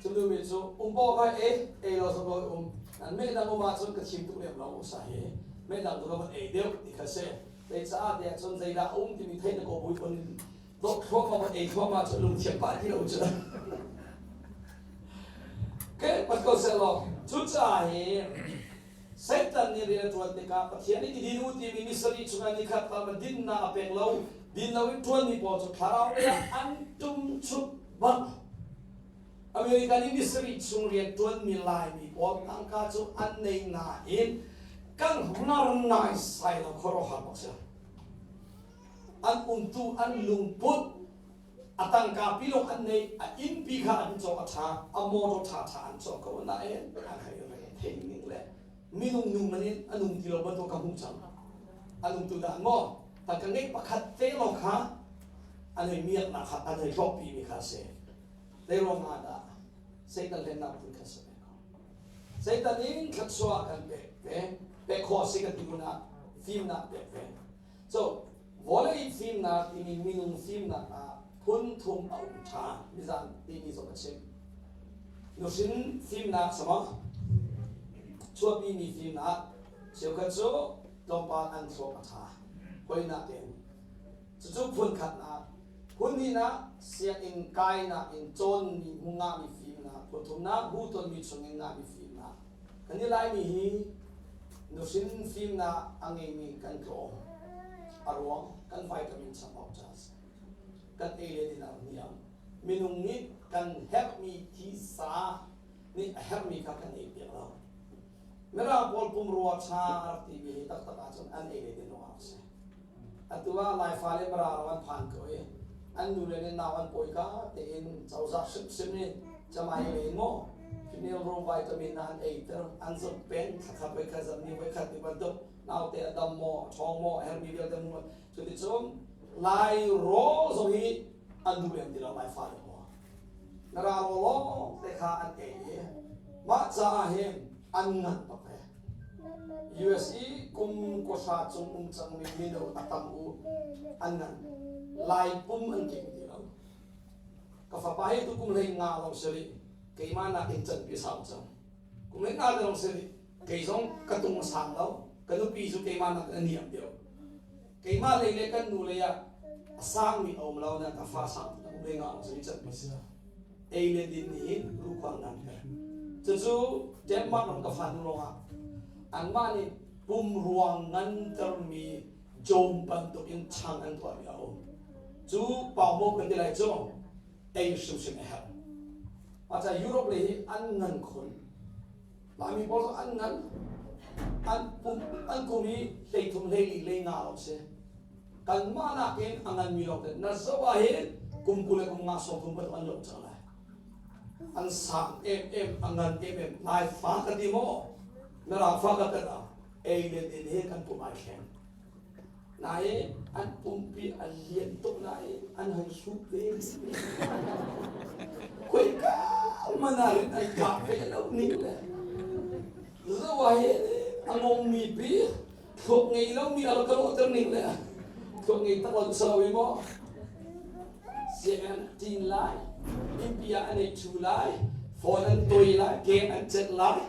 Cu mi cu um paw kha ei ei lo sa um. Nan meh dang um ahcun ka thim tuk lem lo voksa hi. Meh dang tu ka van ei deuh ti kha si. Zeicah tiah cun zeidah a um timi theih na kaw bui pon dawt thluahmah van ei thluahmah cu lungthiam pah ti lo cu. Ke pat ko seh law cucaah hi Satan nih rian a ṭuan tikah Pathian nih i din u timi ni sarih chungah ni khat tal dinnak a pek lo din lo in ṭuanmi pawl cu thlarau lei ah an ṭumchuk bak. American i ni sarih chung rian ṭuanmi Laimi pawl tangka cu an nei nain kan hngar naisai lo khuaruahhar bak si. An umtu an lungput a tangka pi lawng an nei a innpi kha an cawk a ṭha a motor ṭha ṭha an cawk ko nain an hei re thei ning le minung nung man in a nung ti lo bantuk ka hmuh cang a nung tu dah maw tangka ngeih pakhat te lawng kha an hei miaknak kha an hei hlawkpi mi kha a si zei ruang ah dah Satan hlennak phun kha si ve ko Satan in thluachuah kan pek ve pek khawh si kan ti ah fimnak pek ve so vawlei fimnak timi minung fimnak ah phun thum a um ṭha nizan timi zong a chim nuhrin fimnak sama chuahpi mi fimnak cheukhat cu tlawmpal an thluak a ṭha hoinak in cucu phun khatnak phun hnihnak sianginn kainak in cawnmi hmu ngahmi fimnak phun thumnak bu tonmi chungin ngahmi fimnak Kan i Laimi hi nuhrin fimnak a ngeimi kan tlawm. A ruang kan vitamin chambau ca a si. Kan ei le din ah niam. Minung nih kan herhmi thisa nih a herhmi kha kan ei piak lo. Mirang pawl pumrua ṭha a rak timi hi taktak ahcun an ei le din ruangah a si. Atu ah Laifa le Mara ram an phan ko i an nule nih nau an pawi ka tein cozah hrimhrim nih camai lei in maw mineral vitamin an eiter an zoh peng thlakhat voikhat zarhni voikhat ti bantuk naute a dam maw a ṭhawng maw a herhmi vialte mu cuticun Lai rawl zong hi an duh lem ti lo Lai fale maw na ra rawl lawng te kha an ei i mah caah hin an ngan bak ve US i kum kuahra cung um cangmi mino a tam u an ngan Lai pum an keng ti lo ka fapa hi tu kum hlei nga lawng si rih keimah nakin canpi a sau cang kum hlei nga te lawng si rih kei zong ka tung a sang lo ka nupi cu keimah nakin a niam deuh keimah lei le kan nu lei ah a sangmi a um lo na ka fa sang kum hlei nga lawng si rih canpi si ei le din nih hin ruhkhuang nan ter cucu Denmark ram ka fa hnu lawngah anmah nih pum ruang ngantermi jom bantuk in chang an tuahmi a um cu paumawk kan ti lai cu ei hrimhrim a herh aca Europe lei hi an ngan khun Laimi pawl cu an ngan an pum an kum hi 13 14 hlei nga lawng si kanmah nakin a nganmi lawng te na zoh ah hin kum 20 le kum nga 30 bantuk an lo cang lai an sang em em a ngan em em lai fa ka ti maw na ra fa ka tat ah ei le din he kan pum ai thleng. Nain an pumpi a lian tuk nain an hei hrut ve. Khoika hmanh ah hin an kah ve lo ning le zo ah hin a ngongmi pi thluak ngei lomi a rak ka lawhter ning le thluak ngei tak lo sa lo i maw sianginn an ṭin lai innpi ah an ei ṭhu lai phone an toi lai game an celh lai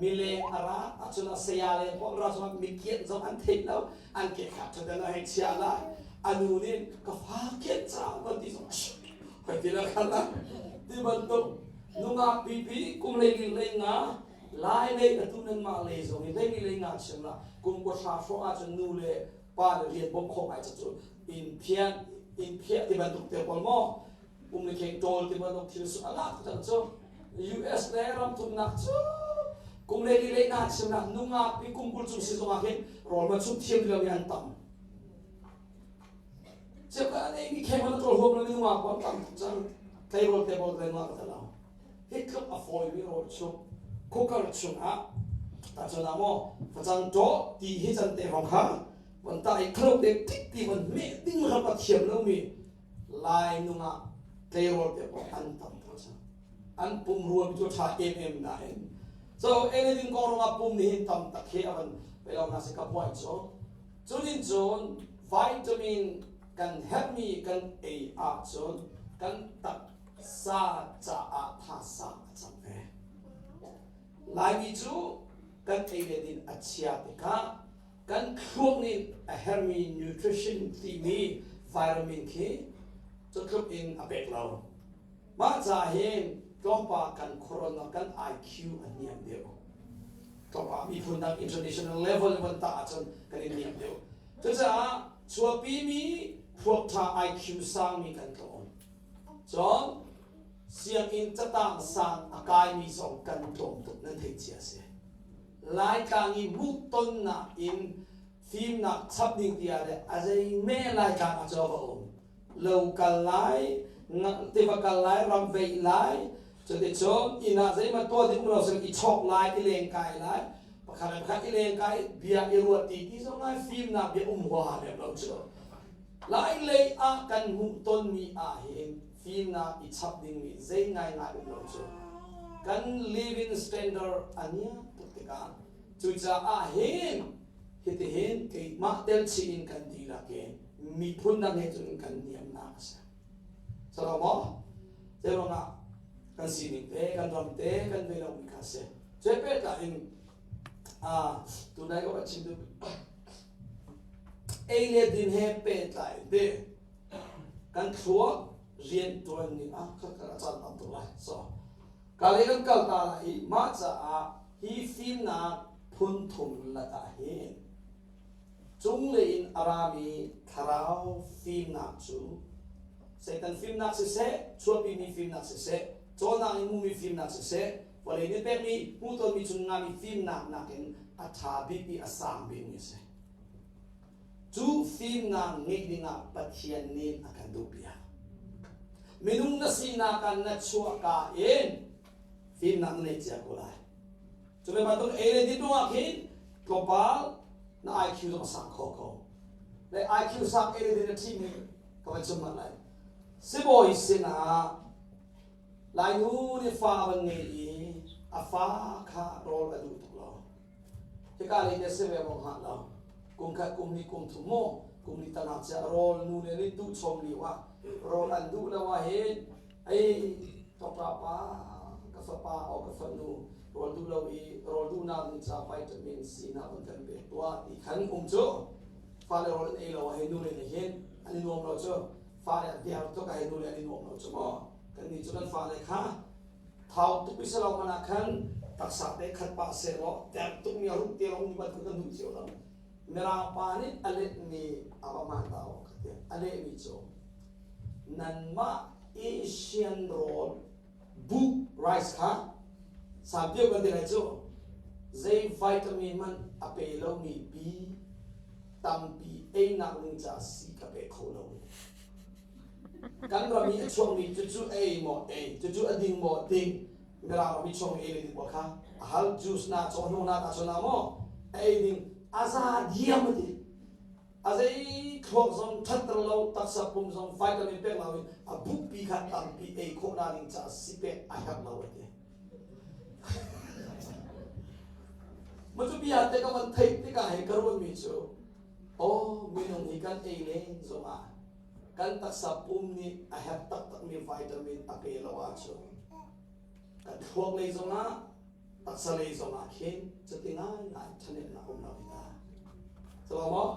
mileng a ra ahcun a saya le pawl ra zong mikian zong an theih lo an ke kha ṭhadan a hei chia lai a nu nih ka fa kian ca van ti zong hoi ti la khan la ti bantuk nungak pipi kum lei lei nga lai lei atu nan mah lei zong hi lei lei nga chim la kum ko hra hrawng ahcun nu le pa le rian bawmh khawh ngai cu in phian in phiah ti bantuk te pawl maw um le kheng ṭawl ti bantuk thil su a ngah tuk cu US le ram thumnak cu kum le li le na chimnak nungak pi kum 20 chung si zong ah hin rawl man chung thiam lo mi an tam Cheukhat an ei mi kheng man ṭawl huam lo mi nungak pon tam tuk cang tleirawl te bol le nungak ta lo hi tluk a fawi mi rawl chung cooker chung ah tahcun ah maw facang ṭaw ti hi can te hrawng kha von ta i khalo te tik ti von meh ding ram a thiam lo mi Lai nungah tleirawl te pawh an tam tuk cang. An pumrua cu ṭha emem nain. So anything kong rungah pum nih hin tam tak hi a van pe lo na si ka point cu. Cunin cun vitamin kan herhmi kan ei ahcun kan taksa caah thasa a cang ve. Laimi cu kan ei le din a chia tikah kan thluak nih a herhmi nutrition timi vitamin khi cutluk in a pek lo. Mah ca hin tlawmpal kan khuaruahnak kan IQ a niam deuh. Tlawmpal miphun dang international level van tah ahcun kan i niam deuh. Cucaah chuahpimi thluak ṭha IQ sangmi kan tlawm. Cun sianginn catang sang a kaimi zong kan tlawm tuk nan theih cia a si. Laitlang i hmuhtonnak in fimnak chap ding tiah le a zei me Laitlang ah cu a va um. Lo kal lai, tiva kal lai, ram veih lai, cuticun inn ah zeihmanh tuah ding um lo sin i chawk lai, i lengkai lai, pakhat le pakhat i lengkai bia i ruah ti ti zong lai fimnak bia um huaha lem lo cu. Lai lei ah kan hmuhtonmi ah hin fimnak i chap dingmi zei ngaingai um lo cu kan living standard a niam tuk tikah cucaah hin hitihin keimah tel chih in kan dihlak in miphun dang he cun kan niamnak a si. Salo maw? Zeiruangah kan sining te, kan ram te, kan ve lomi kha a si. Cu pehtlai in tunai ka van chim duh ei le din he pehtlai te kan thluak riantuan ning ah khat a caan tam tuk lai so ka le kan kal ta lai i mah caah hi fimnak phun thum lakah hin cunglei in a rami thlarau fimnak cu Satan fimnak siseh chuahpimi fimnak siseh cawnnak in hmuhmi fimnak siseh vawlei nih pekmi hmuhtonmi chung ngami fimnak nakin a ṭha bik i a sang bikmi a si. Cu fimnak ngeih dingah Pathian nih a kan duhpiak. Minung na sinak ah na chuahka in fimnak na nei cia ko lai. Cu ve bantuk ei le din ruangah khin tlawmpal na IQ zong a sang kho ko. Le IQ sang ei le din a ṭhimi ka van chim hmanh lai. Sibawi sinah Lainu nih fa van ngei i a fa kha rawl a duh tuk lo. Hika lei te si ve bang hnga lo. Kum khat kum hnih kum thum maw kum li tangah chia rawl nu le nih duh chom lio ah rawl an duh lo ah hin ei tokra pa ka fapa o ka fanu rawl duh lo i rawl duhnak ding ca vitamin C na van kan pek tuah ti khan um cu fale rawl an ei lo ah hin nu le nih hin an i nuam lo cu fale an der tuk ah hin nu le an i nuam lo cu maw kan nih cu kan fale kha Thau tuk i si lo hmanh ah khan taksa te khat pah sehlaw ter tukmi a ruh te lawng bantuk kan duh cio lo. Mirang pa nih a letmi a va hmaan ta awk ka ti. A lehmi cu nanmah Asian rawl buh rice kha sanpio kan ti lai cu zei vitamin hmanh a pe lomi bi tampi einak ding caah si ka pe kho lo. Kan ram i a chuakmi cucu a ei maw ei, cucu a ding maw ding, Mirang ram i chuakmi ei le ding pawl kha a hal juice na cawhnung na ta na maw a ei ding a za diam a ti. A zei thluak zong ṭhatter lo, taksa pum zong vitamin pek lo in a bukpi kha tampi ei khawh na ding caah si pek a herh lo a ti. Macu bia te ka van theih tikah hei ka ruatmi cu aw minung hi kan ei len zongah kan taksa pum nih a herh taktakmi vitamin a pe lo ahcun kan thluak lei zongah taksa lei zongah khin cuti ngaingai ṭhahnemnak um lo hi ta. Cu maw?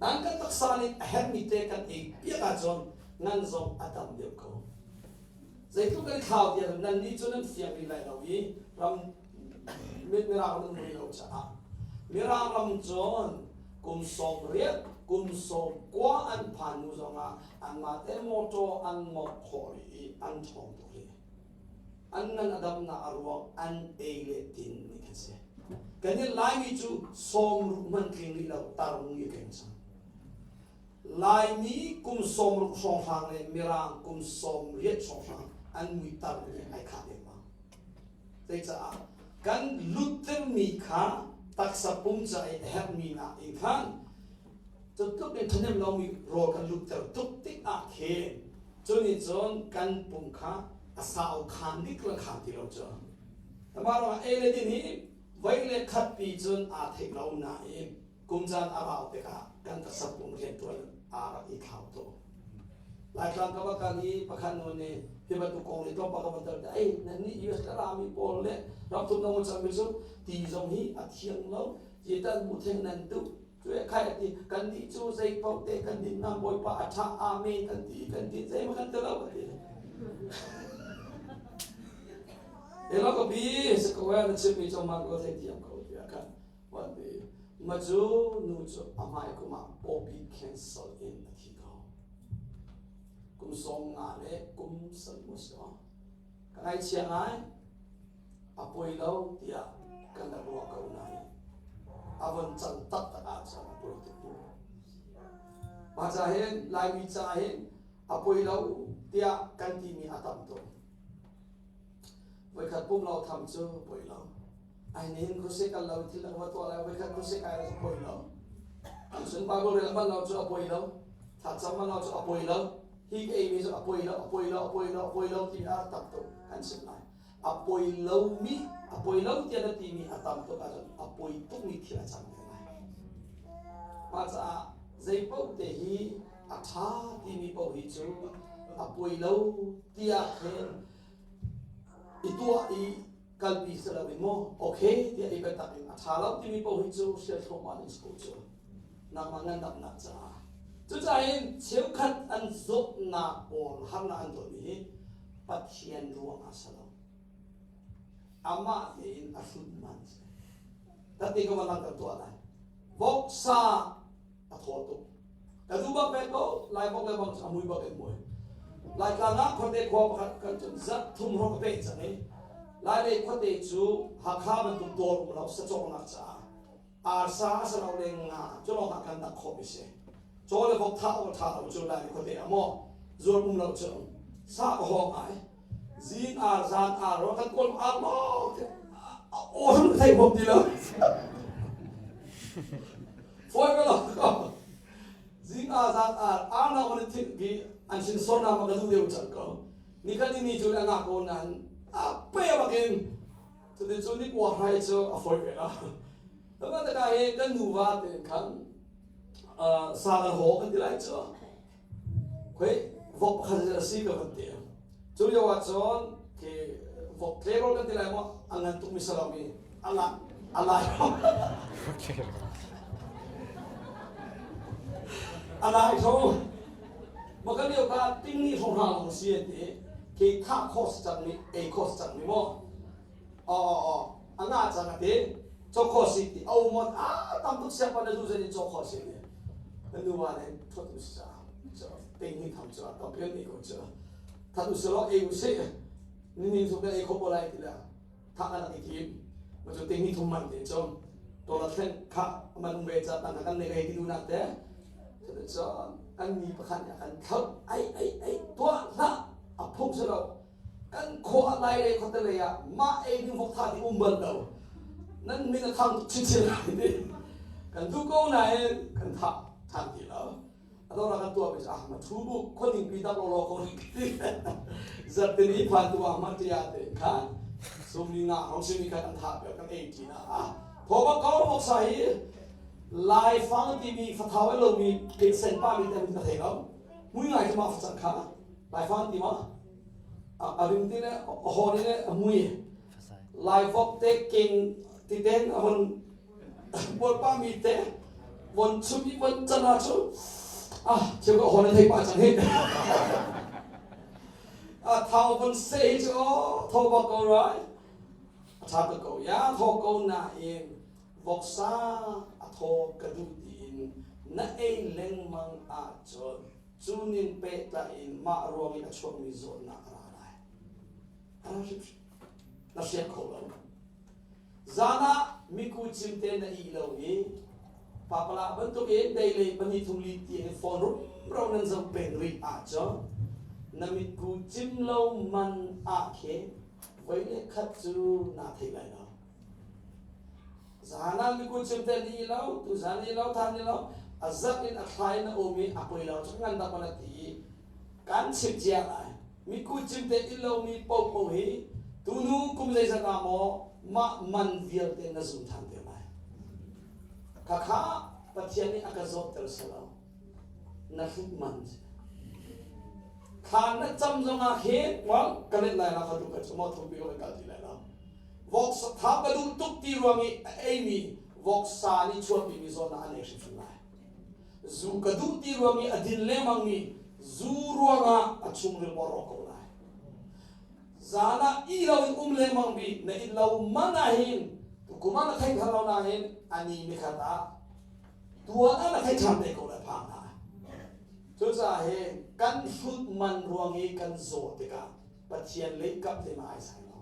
Nan kan taksa nih a herhmi te kan ei piak ahcun ngan zong a dam deuh ko. Zeitluk kan i thlau tiah nan nih cu nan fiang rih lai lo i ram Mirang nan mui lo caah Mirang ram cun kum 80 kum 90 an phan hnu zongah anmah te motor an mawngh khawh rih i an ṭhawng tuk rih. An ngan a damnak a ruang an ei le din ni kha si. Kan i Laimi cu 60 hmanh tling rih lo tar mui keng cang. Laimi kum 60 hrawnghrang le Mirang kum 80 hrawnghrang an mui tar i ai khah lengmang. Zeicah kan luttermi kha taksa pum ca i a herhmi nakin khan cu tluk in ṭhahnem lomi rawl kan lutter tuk tik ah khin cu nih cun kan pum kha a sau khan dik le khan ti lo cu. Amah ruangah ei le din hi voi le khat pi cun aa theih lo nain kum caan a rau tikah kan taksa pum rianṭuan aa rak i thlau tuk. Laitlang ka va kal i pakhat nu nih hi bantuk kong nih tlawmpal ka van tel te ei nan nih US le rami pawl le ramthum na ngun cangmi cu ti zong hi a thiang lo ti tan bu theng nan duh cu khai a ti kan nih cu zei paoh te kan din na bawipa a ṭha amen kan ti kan din zei ma kan ti lo a ti Elo ka bi se ko na chimmi cong ma ko thei thiam ko tiah kan wan ti ma cu nu cu a hmai kum ah pawpi cancel in a thi ko kum 50 le kum sal mu si ka ngaihchia ngai a poi lo tiah kan rak ruah ko nain a von can taktak ahcun a poi tuk mu mah ca hin Laimi ca hin a poi lo tiah kan timi a tam tuk voikhat pum lo tham cu poi lo ai nin crusade kal lo thil dang va tuah lai voikhat crusade kai lo poi lo cun Bible rel man lo cu a poi lo thlacam man lo cu a poi lo hi ka eimi cu a poi lo a poi lo a poi lo a poi lo timi a tam tuk kan chim lai a poi lomi a poi lo tiah na timi a tam tuk ahcun a poi tukmi thil a cang te lai mah caah zei paoh te hi a ṭha timi paoh hi cu a poi lo tiah khin i tuah i kalpi si lo in maw okay tiah i biatak in a ṭha lo timi paoh hi cu hrial thluahmah ding si ko cu nangmah ngandamnak caah cucaah cheukhat an zawtnak pawl harnak an tonmi hi Pathian ruangah si lo amah tein a hrut man si tati ka van langhter tuah lai voksa a thaw tuk ka duh bak ve ko lai bok le bang a mui bak in mui Laitlang ah khuate khua pakhat kan cun zarh thum hrawng ka peh cang i Lailei khuate cu Hakha bantuk dawr um lo sacawknak caah arsa a si lo le nga cu lawng ah kan dak khawh mi si caw le vok thah awk tha lo cu Lailei khuate ah maw zuar um lo cu sa ka hawng ai zing ar zan ar ro kan kawl ar maw aw thei huam ti lo Fawi ka lo ko. Zing a zan a ar na on thil bi an sin sor na ma ka duh deuh cang ko. Ni khat ni ni cu le nga ko nan a pe bakin cuti cu ni kua hrai cu a fawi ve lo. Tama ta ka he kan nuva te khan sa kan ho kan ti lai cu. Khoi vok pakhat a si ka van ti. Cu lio ah cun khi vok tleirawl kan ti lai maw a ngan tukmi si lomi a la a lai a lai tho ma kan lio ka ting ni hrawng hna long si an ti khi thah khawh si cang mi ei khawh si cang mi maw aw aw aw a nga cang a ti cho khawh si ti au mon a tam tuk siang pa na zu zen in cho khawh si ti na nu wa ne thot u si ca ting ni tham cu a tam pian ni ko cu that u si law ei u si ni ni zung kan ei kho ko lai ti le thah kan rak i tim ma cu ting ni thum man te cu to la thleng kha man um ve ca tan kan nei ei ti du nak te cun kan mi pakhat nih a kan thlauh ai ai ai tuah hlah a phung si lo kan khua lai le khuate lei ah mah ei ding vok tha ti um bal lo nan min a thang tuk chinchin lai ti kan duh ko nain kan thah. Than ti lo. Adora kan tuah mi ah ma thu bu khuaning pi dak lo lo ko zartini phan tu ah ma tia te khan sumni nga hong simi khan an tha pe kan ei ti na ah tho ba ko bok sa hi lai fang ti mi fathau lo mi ke sen pa mi te ka thei lo mui ngai ma fa kha lai fang ti ma a rim ti le ho ni le a mui lai vok te king ti ten a von Bawipa mi te von chum i von can ah cu ah thil ka hawn thei pa cang hi. A thau von se hi cu tho bak ko rai. A tha tuk ko ya tho ko nain voksa a thaw ka duh tiin na ei lengmang ahcun cu nin pehtlai in mah ruang i a chuakmi zawtnak a ra lai. A ra hrimhrim. Na hrial kho lo. Zan ah miku cim te na ih lo i papala bantuk in deilei pahnih thum li tiang in phone rumro nan zoh peng rih ahcun na mitku cim lo man ah khin voi le khat cu naa thei lai lo. Zan ah miku cim te na ih lo, tuzan na ih lo, than ih lo, a zak in a thla in na um i a poi lo cu ngan dak na ti i kan chimh cia lai. Miku cim te inn lomi paohpaoh hi tunu kum zeizat ah maw mah man vialte na zum ṭhan te lai. Khakha Pathian nih a ka zawtter selo. Na hlut man si. Thla na cam zongah khin well ka let lai la kha tu ka cu maw thumpi ko kal ti lai lo. Vok tha ka duh tuk ti ruang i a eimi voksa nih chuahpimi zawtnak an ei hrimhrim lai. Zu ka duh ti ruang i a din lengmangmi zu ruangah a chungril maw rawk ko lai. Zan ah ih lo in um lengmang bi na inn lo man ah hin tukum ah na thei thar lo nain ani nikhat ah tuan ah na thei ṭhan te ko lai phang na. Cucaah hin kan hrut man ruang i kan zaw tikah Pathian lei kap te ma ai sai lo.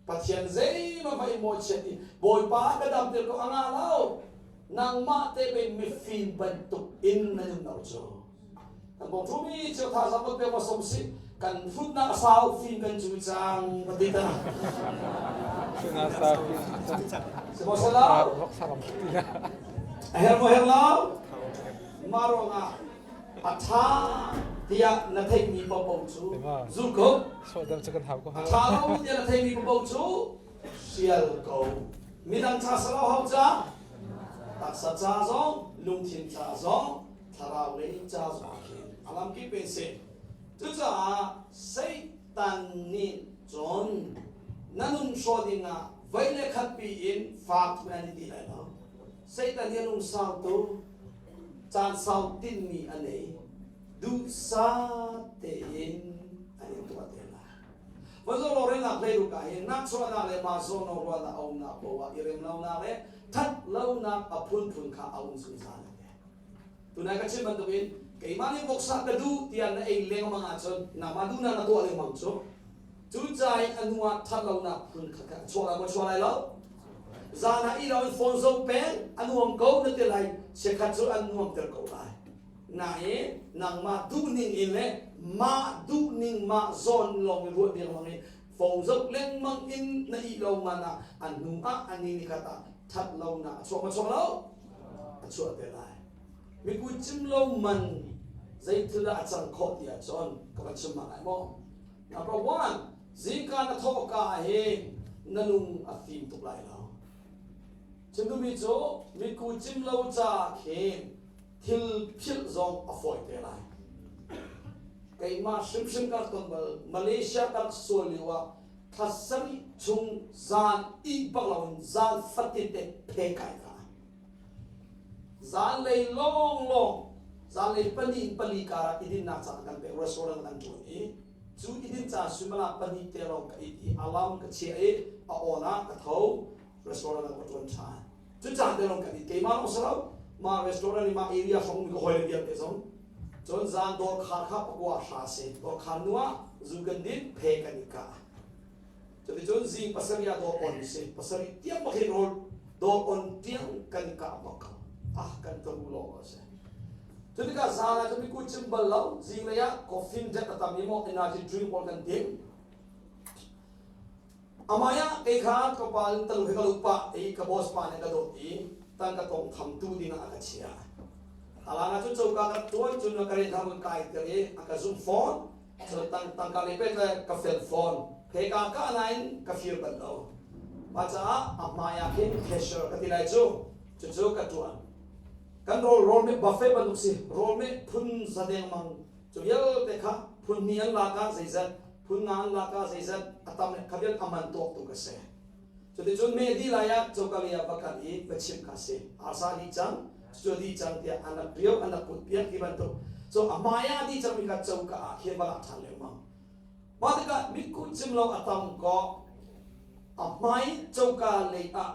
Pathian zeihmanh va i mawhchiat i Bawipa ka damter ko a nga lo. Nangmah te pe mifim bantuk in na nun lo cu. Kan bawm thumi cio thazaang kan pek ma som si kan hrutnak a sau fim kan cu cang ka ti ta. Sihmanhsehlaw a her maw her lo mah ruangah a ṭha tiah na theihmi paohpaoh cu zul ko. A ṭha lo tiah na theihmi paohpaoh cu hrial ko. Midang ca salo hau ca, taksa ca zong, lungthin ca zong, thlarau lei ca zong khin a lamkip in si. Cucaah Satan nih cun na nun hrawh dingah vei le khat pi in fak an i ti lai lo. Satan hi a lungsau tu, caan sau tinhmi a nei. Duhsah tein an in tuah te lai. Van rorelnak hleiruk ah hin nahchuahnak le mah zawn ruahnak a umnak poah i remlonak le thatlonak a phunphun kha a um zungzal a ti. Tunai ka chim bantukin keimah nih voksa ka duh tiah na ei lengmang ahcun nangmah duhnak na tuah lengmang cu. Cucaah a hnu ah thatlonak phun kha a chuak lai maw chuak lai lo? Zan ah ih lo in phone zoh peng a nuam ko na ti lai chiakhat cu an nuamter ko lai. Nain nangmah duhning in le mah duhning mah zawn lawng i ruah lengmang i phone zoh lengmang in na ih lo man ah a hnu ah a ni nikhat ah that lonak a chuak ma chuak lo? A chuah te lai. Mikui cim lo man zeithil dah a cang khawh ti ahcun ka van chim ma lai maw? Number one, zingka na thawhka ah hin na lung a fim tuk lai lo. Chim duhmi cu mitku cim lo ca khin thil philh zong a fawi te lai. Keimah hrimhrim ka ton bal Malaysia ka sual lio ah thla sarih chung zan ih bak loin zan fatin te phe kai ka. Zanlei lawnglawng zanlei pali in pali karah idinnak caan kan pek restaurant kan ṭuan i cu idin caan suimilam pahnih te lawng ka it i alarm ka chiah i a on ah ka tho restaurant ah ka ṭuan ṭhan. Cu caan te lawng kan it keimah lawng si lo mah restaurant i mah area hrawng mi ka hawile vialte zong cun zan dawr khar kha pakua hra si dawr khar hnu ah zu kan din phe kan i kah. Cuticun zing pasarih ah dawr on si. Pasarih tiang bak hin rawl dawr on tiang kan kah bak ko. Ah kan ka ru lawng a si. Cutikah zan ah cun miku cim bal lo. Zinglei ah coffee jet a tam i maw energy drink pawl kan ding. Amaya kei kha ka pa in talu he ka luh pah i ka boss pa nih ka dawt i tangka tong tham tu ding ah a ka chiah. Thalang ah cun coka ka tuan cun ka rian thar kai tir i a ka zumh fawn. Cun tang tangka lei pek le ka fel fawn. Heka ka nain ka fir bal lo. Mah caah a hmai ah khin cashier ka ti lai cu. Cucu ka tuan. Kan rawl rawl meh buffet bantuk si. Rawl meh phun za dengmang cu vialte kha phun hnih an lak ah zeizat, phun nga an lak ah zeizat a tam kha vial a man tuak tu ka si. Cuticun me dih lai ah coka lei ah va kal i va chimh kha a si. Arsa dih cang, cu dih cang tiah an rak rio, an rak put piak ti bantuk. So a hmai ah dih cangmi kha coka ah khin va lak ṭhan lengmang. Mah tikah mitkuh cim lo a tam kaw a hmai coka lei ah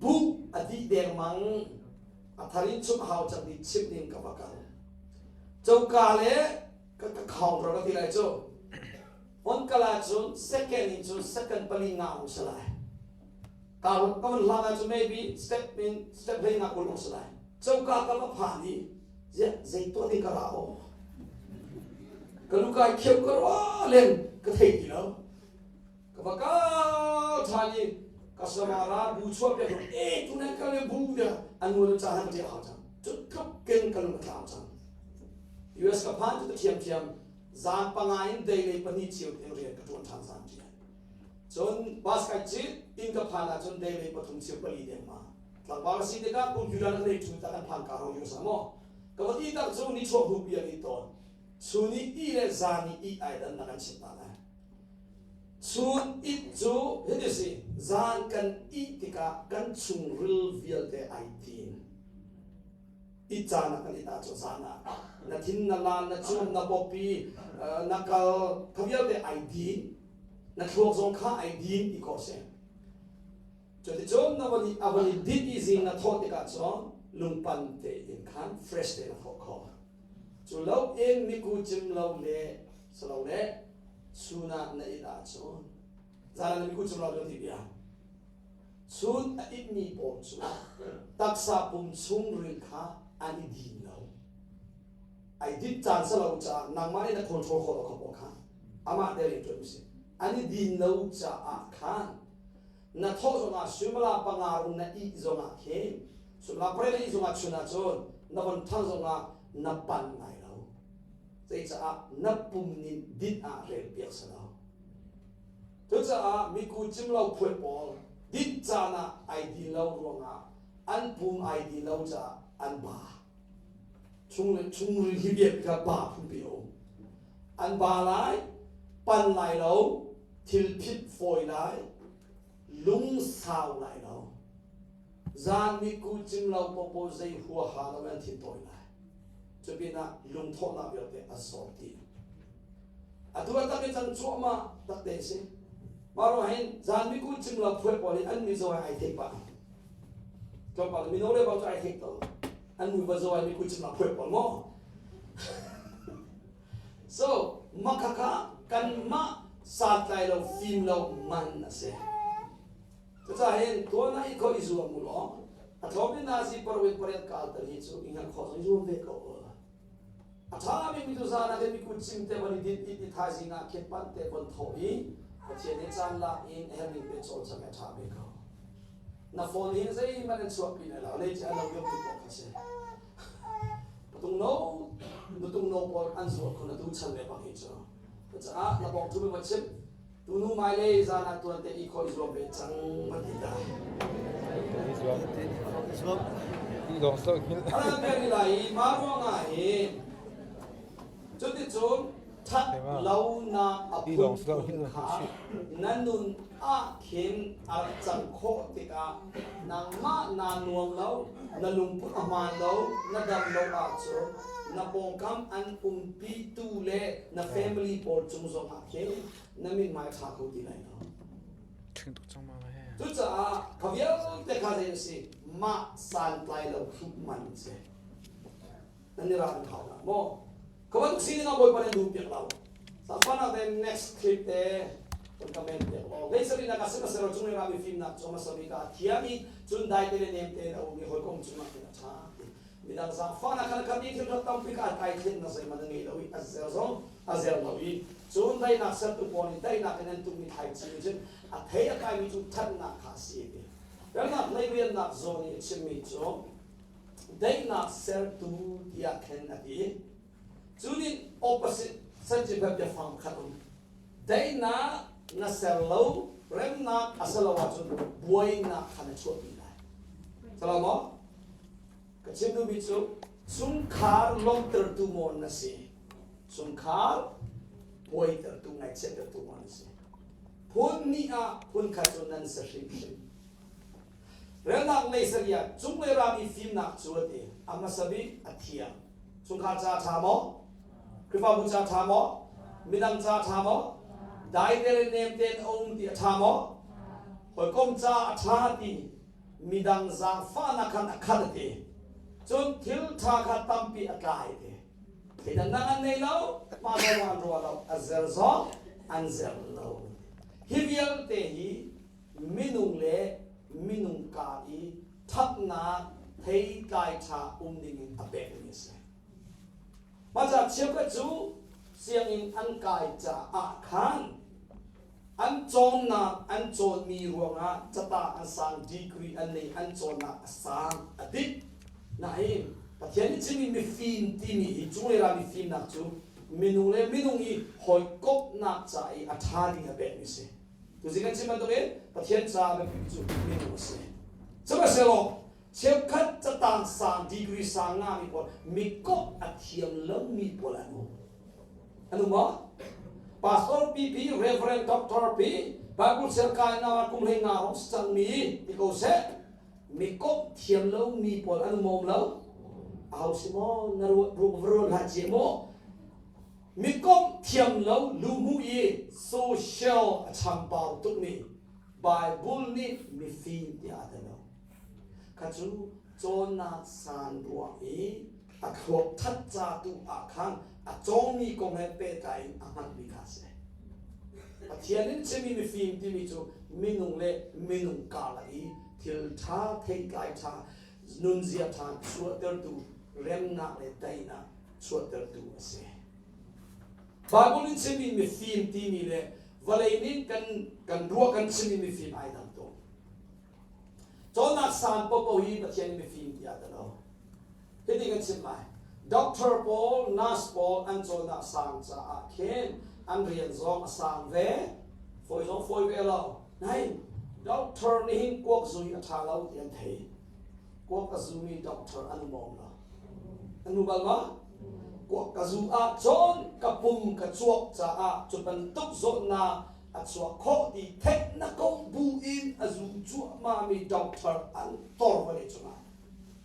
buh a dih dengmang. A thar in chumh hau cang ti chimh ding ka va kal. Coka le ka ka counter ka ti lai cu. On kal ahcun second in cun second pali nga hung si lai. Ka ka van hlang ahcun maybe step in step hlei nga kul hung si lai. Coka ka va phan i ziah zei tuah ding ka ra aw. Ka lu kai kheu ka rua len ka thei ti lo. Ka va kal ṭhan i customer ra bu chuah piak e tunai ka le bu tiah an ngun ca han ṭiah hau cang. Cu tluk ken ka lung a tlau cang. US ka phan cu ka thiamthiam Zan panga in dei lei pahnih cio in rian ka ṭuan ṭhan zan ṭian. Cun bus kai cit inn ka phan ahcun dei lei pathum cheu pali dengmang. Tlangval a si tikah computer na lei ṭhu ta kan phan ka ro US ah maw. Ka va ti tak cu nichuah hnu pi an i tawn. Chun i ih le zan i ih ai dan na kan chimh ta lai. Chun it cu hiti si zan kan ih tikah kan chungril vialte ai tin. It caan ah kan it ahcun zan ah na thin na lan na cum na pawpi na kal kha vialte ai din na thluak zong kha ai din ti khawh si. Cuticun na van i a van i dit i zing na thawh tikah cun lungpan tein khan fresh te na thawh khawh. Cu lo in miku cim lo le salo le chun ah na it ahcun zan ah na miku cim lo lo ti bia. Chun a itmi pawl cu taksa pum chungril kha an i din lo. Ai dit caan si lo caah nangmah nih na control khawh lo kha pawl kha amah te rian ṭuan si. An i din lo caah khan na thawh zongah suimilam panga rung na ih zongah khin suimilam pariat na ih zongah chun ahcun na von ṭhang zongah na pan lai lo. Zeicaah na pum nih dit ah rel piak si lo. Cucaah miku cim lo phuai pawl dinh caan ah ai din lo ruangah an pum ai din lo caah an ba. Chung chungril hi biak kha ba phunpi a um. An ba lai, pan lai lo, thil phit fawi lai, lungsau lai lo. Zan miku cim lo popo zei huaha lo an thin tawi lai. Cupinah lungthawhnak vialte a zawt dih. Atu a tak i cang cuahmah tak te si. Mah ruang hin zan miku cim lo phuai pawl hi an mizaw ai theih pah. Tlawmpal mino le bang cu ai theih to. An nu va zaw ai miku cim lo phuai pawl maw? So, makhakha kanmah santlai lo fim lo man a si. Cucaah hin tuan ah i kho i zuam u law a tlawm in nazi parwin pariat kal tal hi cu i ngan khawh zong i zuam ve ko u. A ṭha bikmi cu zan ah khin mikut cim te von i dinh i thaizing ah khin panh te von thawh i Pathian he caan lak in a herhning te cawlcangh a ṭha ve ko. Na phone hin zeihmanh an chuahpi lai lo, leici a lo deuhmi pawl kha si. Patung no, nutung no pawl an zuar khun atu chan le bang hi cu. Cucaah na bawk ṭhu va chim, tunu mailei zan ah tuan te i khawh i zuam ve cang va ti ta. Alan lai i mah ruangah hin cuticun ṭhat lonak a phunphun kha na nun ah khin a rak cang khawh tikah nangmah naa nuam lo, na lungput a hmaan lo, na dam lo ahcun na pawngkam an umpitu le na family pawl cung zongah khin na mithmai ṭha kho ti lai lo. Cucaah kha vialte kha zei a si? Mah santlai lo hruh man a si. Nan i ral hau dah maw? Kha bantuk sining ah Bawipa nih an duh piak lo. Safana te next clip te kan comment piak law. Veisarina ka sihmanhsehlaw cung i rami fimnak cu hmasa bik ah a thiam i cun dai te le nem tein a um i hawikom cungah khin a ṭha. Midang zaangfahnak khan khat i thil tampi kha a kai thlen na zeihmanh a ngei lo i a zer zong a zer lo i cun daihnak sertu pawl nih daihnak in an tummi thlaici nih cun a thei a kaimi cu ṭhatnak kha a si ti. Remnak hleiriannak zawn i a chimmi cu. Daihnak sertu tiah khin a ti. Cu nih opposite sentiment biafang khat um. Daihnak na ser lo, remnak a si lo ahcun buainak kha na chuahpi lai. Salo maw? Ka chim duhmi cu chungkhar lawmhtertu maw na si? Chungkhar buaitertu, ngaihchiattertu maw na si? Phun hnih ah phun khat cu nan si hrimhrim. Relnak lei sarih ah cunglei ram i fimnak cu a ti. A hmasa bik a thiang. Chungkhar ca ṭha maw? Khrihfabu ca ṭha maw? Midang ca ṭha maw? Dai te le nem tein a um ti a ṭha maw? Hawikom ca a ṭha ti midang zaangfahnak khan a khat a ti. Cun thil ṭha kha tampi a tlai ti. Thleidannak an nei lo, mah zawn an ruah lo, a zer zong an zer lo. Hi vialte hi minung le minung kar i ṭhatnak theitlai ṭha um dingin a pekmi a si. Mah ca cheukhat cu sianginn an kai caah khan an cawnnak an cawnmi ruangah cata an sang degree an nei an cawnnak a sang a dik nain Pathian nih chimmi mifim timi hi cunglei ra mifimnak cu minung le minung i hawikomhnak ca i a ṭha ding a pekmi a si. Tuzing kan chim bantukin Pathian caah biapi cu minung a si. Sihmanhsehlaw cheukhat catang sang degree sang ngami pawl mikkomh a thiam lomi pawl an um. An um maw? Pastor pipi, Reverend Doctor pi, Bible siang kai na kum hlei nga rong si cangmi ti ko seh. Mikkomh thiam lomi pawl an um maw um lo? Aho si maw na ruah ruah hlah cia maw? Mikomh thiam lo luhmuh i social a chambau tukmi Bible nih mifim tiah a ti lo. Kha cu cawnnak san ruang i a thluak that ca tu ah khan a cawngmi kong he pehtlai in a hngalhmi kha a si. Pathian in chimmi mifim timi cu minung le minung karlak i thil ṭha theitlai ṭha nunzia ṭha chuahtertu remnak le daihnak chuahtertu a si. Bible in chimmi mifim timi le vawlei nih kan kan ruah kan chimmi mifim ai dang tuk. Cawnnak sang popo hi Pathian mifim tiah ti lo. Hiti kan chim lai. Doctor pawl, nurse pawl an cawnnak sang caah khin an rian zong a sang ve, fawi zong fawi ve lo. Nain doctor nih hin kuak zui a ṭha lo ti an thei. Kuak a zumi doctor an um lo. An nu bal ma? Kuak ka zu ahcun ka pum ka cuak caah cu bantuk zawtnak a chuak khawh ti theih na ko bu in a zu cuahmahmi doctor an tor vawlei cungah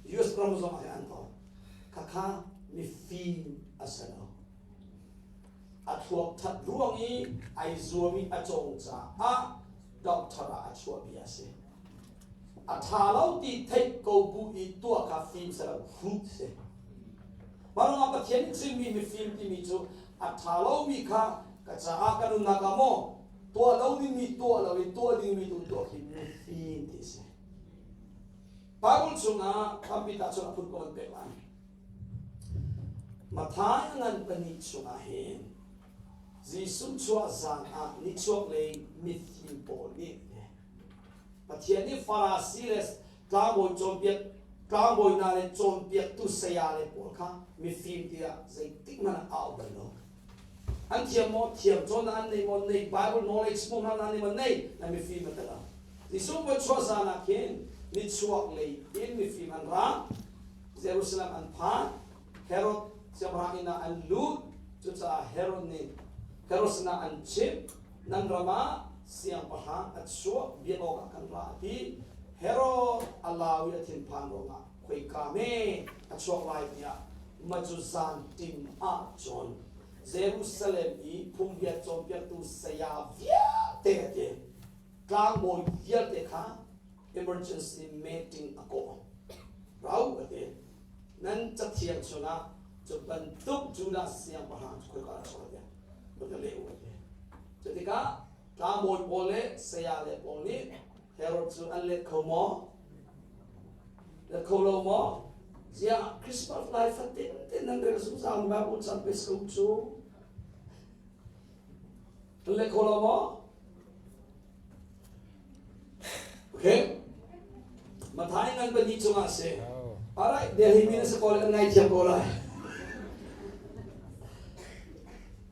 US ram zong ah an tor. Khakha mifim a si lo. A thluak that ruang i ai zuam i a cawng caah doctor ah a chuah bia a si. A ṭha lo ti theih ko bu i tuah kha fim si lo hrut si. Mah ruangah Pathian nih chimmi mifim timi cu a ṭha lomi kha ka caah ka nunnak ah maw tuah lo dingmi tuah lo i tuah dingmi tu tuah khi mifim ti a si. Bible chungah tampi tahchunh a phun ko an pek lai. Matthai a ngan pahnih chungah hin Jesuh chuah zan ah nichuaklei mifim pawl nih Pathian nih Farasi le tlangbawi cawnpiak tlangbawi hna le cawnpiaktu saya le pawl kha mifim tiah zeitik hmanh ah a au bal lo. An thiam maw? Thiam. Cawnnak an nei maw? Nei. Bible knowledge maw hna nei maw? Nei. Na mifim a tel lo. Jesuh voi chuah zan ah khin nichuak lei in mifim an ra. Jerusalem an phan. Herod siangpahrang inn ah an lut. Cucaah Herod nih Herod sinah an chimh. Nan ram ah siangpahrang a chuah biak awkah kan ra a ti. Herod a lau i a thinphan ruangah khoika hme a chuak lai tiah macu zan ṭim ah cun Jerusalem i phungbia cawnpiaktu saya vialte a ti. Tlangbawi vialte kha emergency meeting a kawh. Rau a ti. Nan cathiang chungah cu bantuk Judah siangpahrang cu khoika ah a chuak tiah va ka leh u a ti. Cutikah tlangbawi pawl le saya le pawl nih Herod cu an let kho maw? Let kho lo maw? Ziah Christmas lai fatin te nan rel zungzal mi Bible cang pe ko cu. An let kho lo maw? Okay. Mathai ngan pahnih cungah si. Alright, Delhi mi na si ko le an ngaithiam ko lai.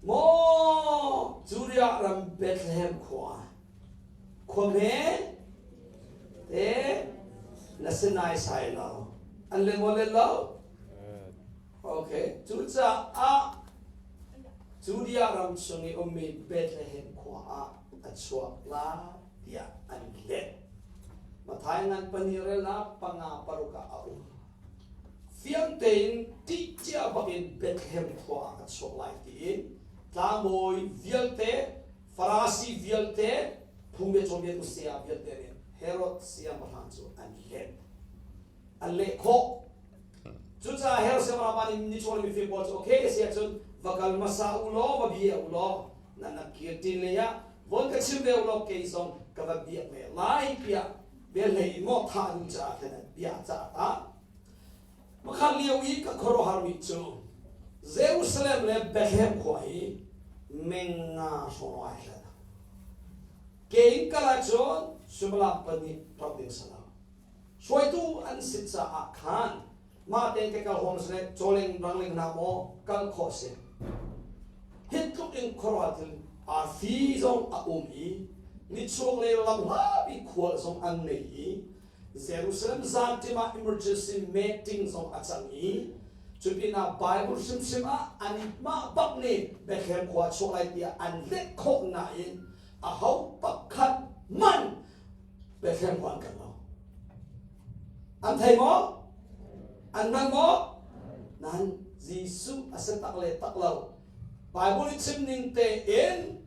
Maw Judea ram Bethlehem khua khua hme te na si naisai lo an le maw le lo okay cucaah Judea ram chung i ummi Bethlehem khua ah a chuak lai tiah an leh. Matthai ngan pahnih relnak panga paruk ah a um. Fiang tein ṭih cia bakin Bethlehem khua ah a chuak lai tiin tlangbawi vialte, Farasi vialte, phungbia cawnpiaktu saya vialte nih Herod siangpahrang cu an leh. An leh khawh. Cucaah Herod siangpahrang pa nih nichuahlei mifim pawl cu okay si ahcun va kal hmasa u law va bia u law nan rak kir ṭin lei ah von ka chim ve u law kei zong ka va biak ve lai tiah velhlei in maw thah duh caah khan an bia cah ta. Pakhat lio i ka khuaruahharmi cu Jerusalem le Bethlehem khua hi meng nga hrawng ai hlat. Ke in kal ahcun suimilam pahnih rauh ding si lo. Hruaitu an si caah khan mah tein ka kal huam si le cawleng rangling hna maw kal khawh si. Hi tluk in khuaruahar thil arfi zong a um i nichuak le lamhlapi khual zong an ngei i Jerusalem zanṭim ah emergency meeting zong a cang i cupinah Bible hrimhrim ah anmah bak nih Bethlehem khua chuak lai tiah an let khawh nain aho pakhat hmanh Bethlehem khua an kal lo. An thei maw? An hngal maw? Nan Jesuh a si tak le tak lo. Bible i chim ning tein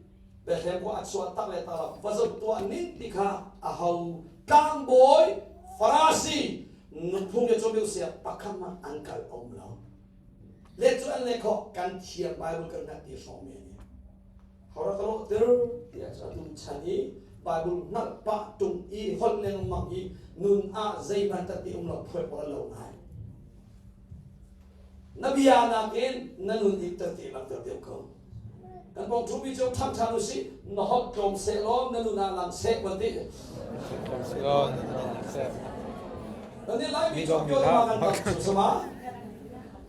Bethlehem khua a chuah tak le tak lo. Va zoh tuah ning ti kha a ho tlangbawi Farasi nuphung le cawmiu sia pakhat hmanh an kal um lo. Le cu an le khawh kan thiam Bible kan hngalh ti hrawng mi ani. Hora ka lawhter tiah cu atu chan i Bible hngalh pah ṭung i holh lengmang i nun ah zeihmanh tati um lo phuai pawl lo ngai. Na bia nakin na nun i tati langhter deuh ko. Kan bong ṭhumi cu ṭhang ṭhan usih, na holh tlawm seh law na nun ah lang seh van ti. Tlawm seh law na nun ah lang seh. Kan i Laimi cu pio ma kan tam cu sama.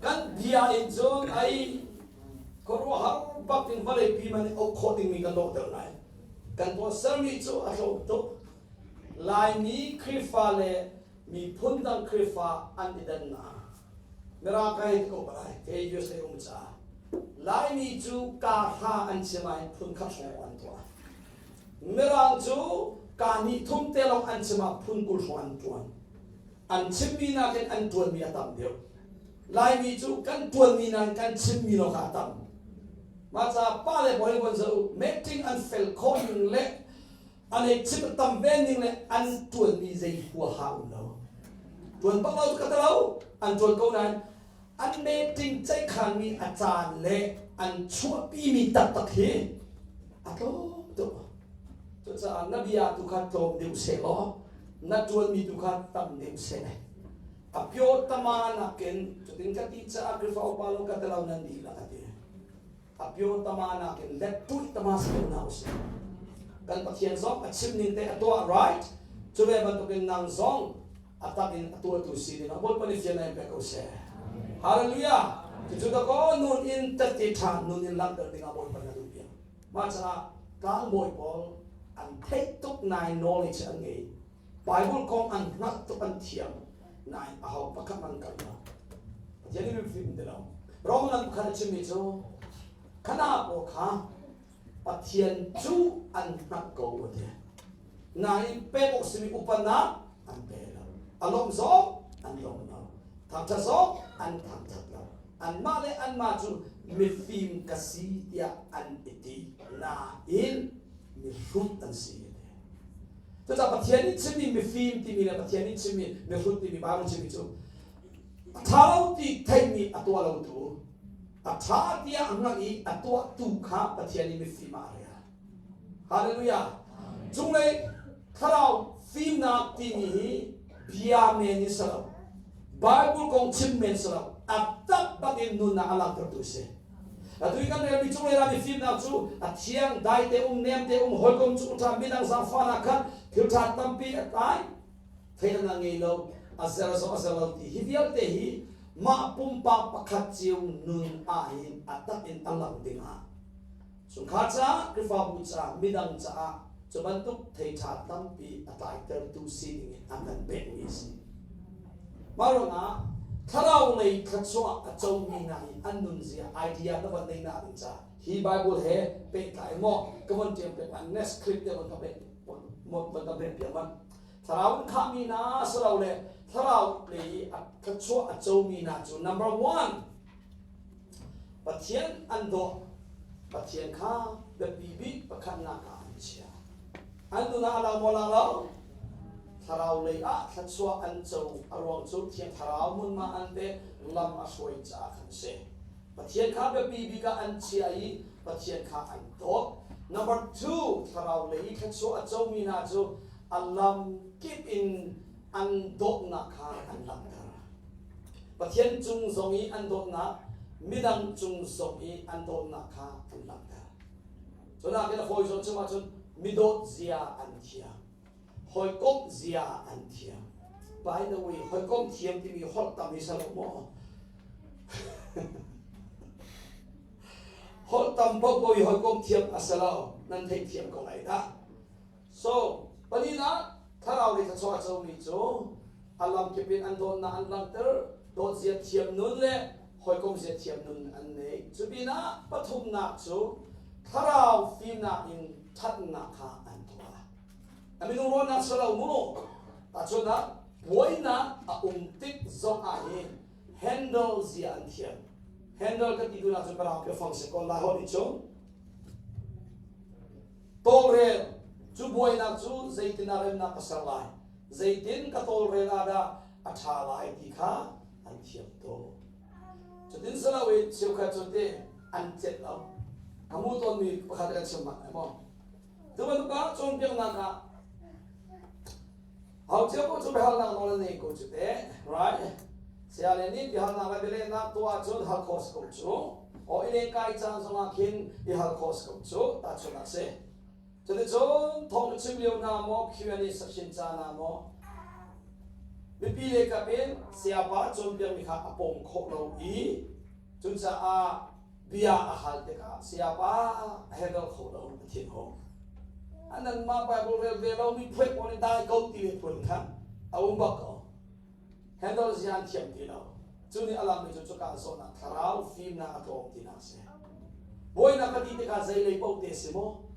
Kan bia in cun ai Khuaruahhar bak in vawleipi man i uk khawh dingmi kan lawhter lai. Kan tuahsermi cu a tlawm tuk. Laimi Khrihfa le miphun dang Khrihfa an i dannak. Mirang ka hei ti ko palai, kei USA um caah. Laimi cu kaa hra an chim ah hin phun khat hrawng an tuah. Mirang cu kaa hnih thum te lawng an chim ah phun 20 hrawng an tuan. An chimmi nakin an ṭuanmi a tam deuh. Laimi cu kan ṭuanmi nain kan chimmi lawng kha a tam. Mah caah pa le bawi von zoh u, meeting an fel khawh ning le an ei chim a tam ve ning le an ṭuanmi zei huaha um lo. Ṭuan bak lo cu ka ti lo, an ṭuan ko nain an meeting ceihkhanmi a caan le an chuahpimi taktak hi a tlawm tuk. Cucaah na bia tu kha tlawm deuh seh law na ṭuanmi tu kha tam deuh seh. A pio tama nakin cutin ka ti caah Khrihfa upa lo ka ti lo nan dihlak a ti. A pio tama nakin let tuih tama si ko hna usih. Kan Pathian zong a chim ning te a tuah right. Cu ve bantukin nang zong a tak in a tuahtu si ding ah Bawipa nih fian in pek ko seh. Hallelujah. Cucu dakaw nun in tette ṭha nun in langhter ding ah Bawipa nih a duh piak. Mah caah tlangbawi pawl an theih tuk nain knowledge an ngei. Bible kong an hngalh tuk an thiam nain aho pakhat an kal lo. Pathian nih mifim ti lo. Rom lam pakhat a chimmi cu khana pawl kha Pathian cu an hngalh ko a ti. Nain pek awk simi upatnak an pe lo. A lawmh zong an lawm lo. Thangṭhat zong an thangṭhat lo. Anmah le anmah cu mifim ka si tiah an i ti nain mihrut an si. Cucaah Pathian nih chimmi mifim timi le Pathian nih chimmi mihrut timi Bible chimmi cu a ṭha lo ti theihmi a tuah lotu a ṭha tiah a hngalh i a tuahtu kha Pathian nih mifim ah a rel. Hallelujah. Cunglei thlarau fimnak timi hi bia men in si lo. Bible kong chim men si lo. A tak bak in nunnak a langhtertu si. Atu i kan relmi cunglei rami fimnak cu a thiang, dai te um, nem te um, hawikom cu ṭha, midang zaangfahnak kha thil ṭha tampi a tlai. Theidan a ngei lo. A zer zong a zer lo ti hi vialte hi mah pumpak pakhat cio nun ah hin a tak in a lang ding ah chungkhar caah, Khrihfabu caah, midang caah cu bantuk thei ṭha tampi a tlaitertu sining in a kan pekmi a si. Mah ruangah thlarau lei thluachuah a comi hna hi an nunzia idea na von nei na ding caah hi Bible he pehtlai maw ka von ṭiam piak lai next clip te von ka pek von ka pek piak man thlarau in khahmi hna silole thlarau lei i a thluachuah a comi hna cu number one Pathian an dawt. Pathian kha biapi bik pakhatnak ah an chia. An nun ah a lang maw lang lo? Thlarau lei ah thluachuah an co a ruang cu Thiang Thlarau hmunhma an pek lam a hruai caah khan a si. Pathian kha biapi bik ah an chia i Pathian kha an dawt. Number two, thlarau lei i thluachuah a comi hna cu a lam kip in an dawtnak kha an langhter. Pathian cung zong i an dawtnak, midang cung zong i an dawtnak kha an langhter. Cunak in a fawi zawn chungah cun midawt zia an thiam. Hawikomh zia an thiam. By the way, hawikomh thiam timi holh tam hi salo maw? Holh tam paohpaoh i hawikomh thiam a si lo. Nan theih thiam ko lai dah. So, palinak thlarau lei thluachuah a comi cu a lamkip in an dawtnak an langhter, dawtzia thiam nun le hawikom zia thiam nun an nei. Cu pinah pathumnak cu thlarau fimnak in ṭhatnak kha an tuah. A minung ruahnak si lo mu. Tahchunhnak, buainak a um tik zong ah hin handle zia an thiam. Handle kan ti duhnak cu Mirang biafang si ko lai holh i cu. Tawlrel cu buainak cu zeitin ah remnak ka ser lai, zeitin ka tawlrel ah dah a ṭha lai ti kha an thiam tuk. Cutin si loin cheukhat cu te an celh lo. Ka hmuh tawnmi pakhat kan chim hmanh maw. Cu bantuk ah cawnpiaknak ah Hau cio ko cu biahalnak nawl an nei ko cu te, right? Saya le nih biahalnak le bialehnak tuah ahcun hal khawh si ko cu. O i lengkai caan zongah khin i hal khawh si ko cu, tahchunh ah si. Cuticun thawng na chim lio hna maw, Q&A section caan ah maw, mipi le kap in sayapa cawnpiakmi kha a pom khawh lo i cucaah bia a hal tikah sayapa a handle kho lo a thin hung nangmah Bible rel ve lo mi phuai pawl in dai ko ti le phun kha a um bak ko handle zia an thiam ti lo cu nih a langmi cu cuka zawn ah thlarau fimnak a tlawm tinak si buainak ka ti tikah zei lei paoh te si maw?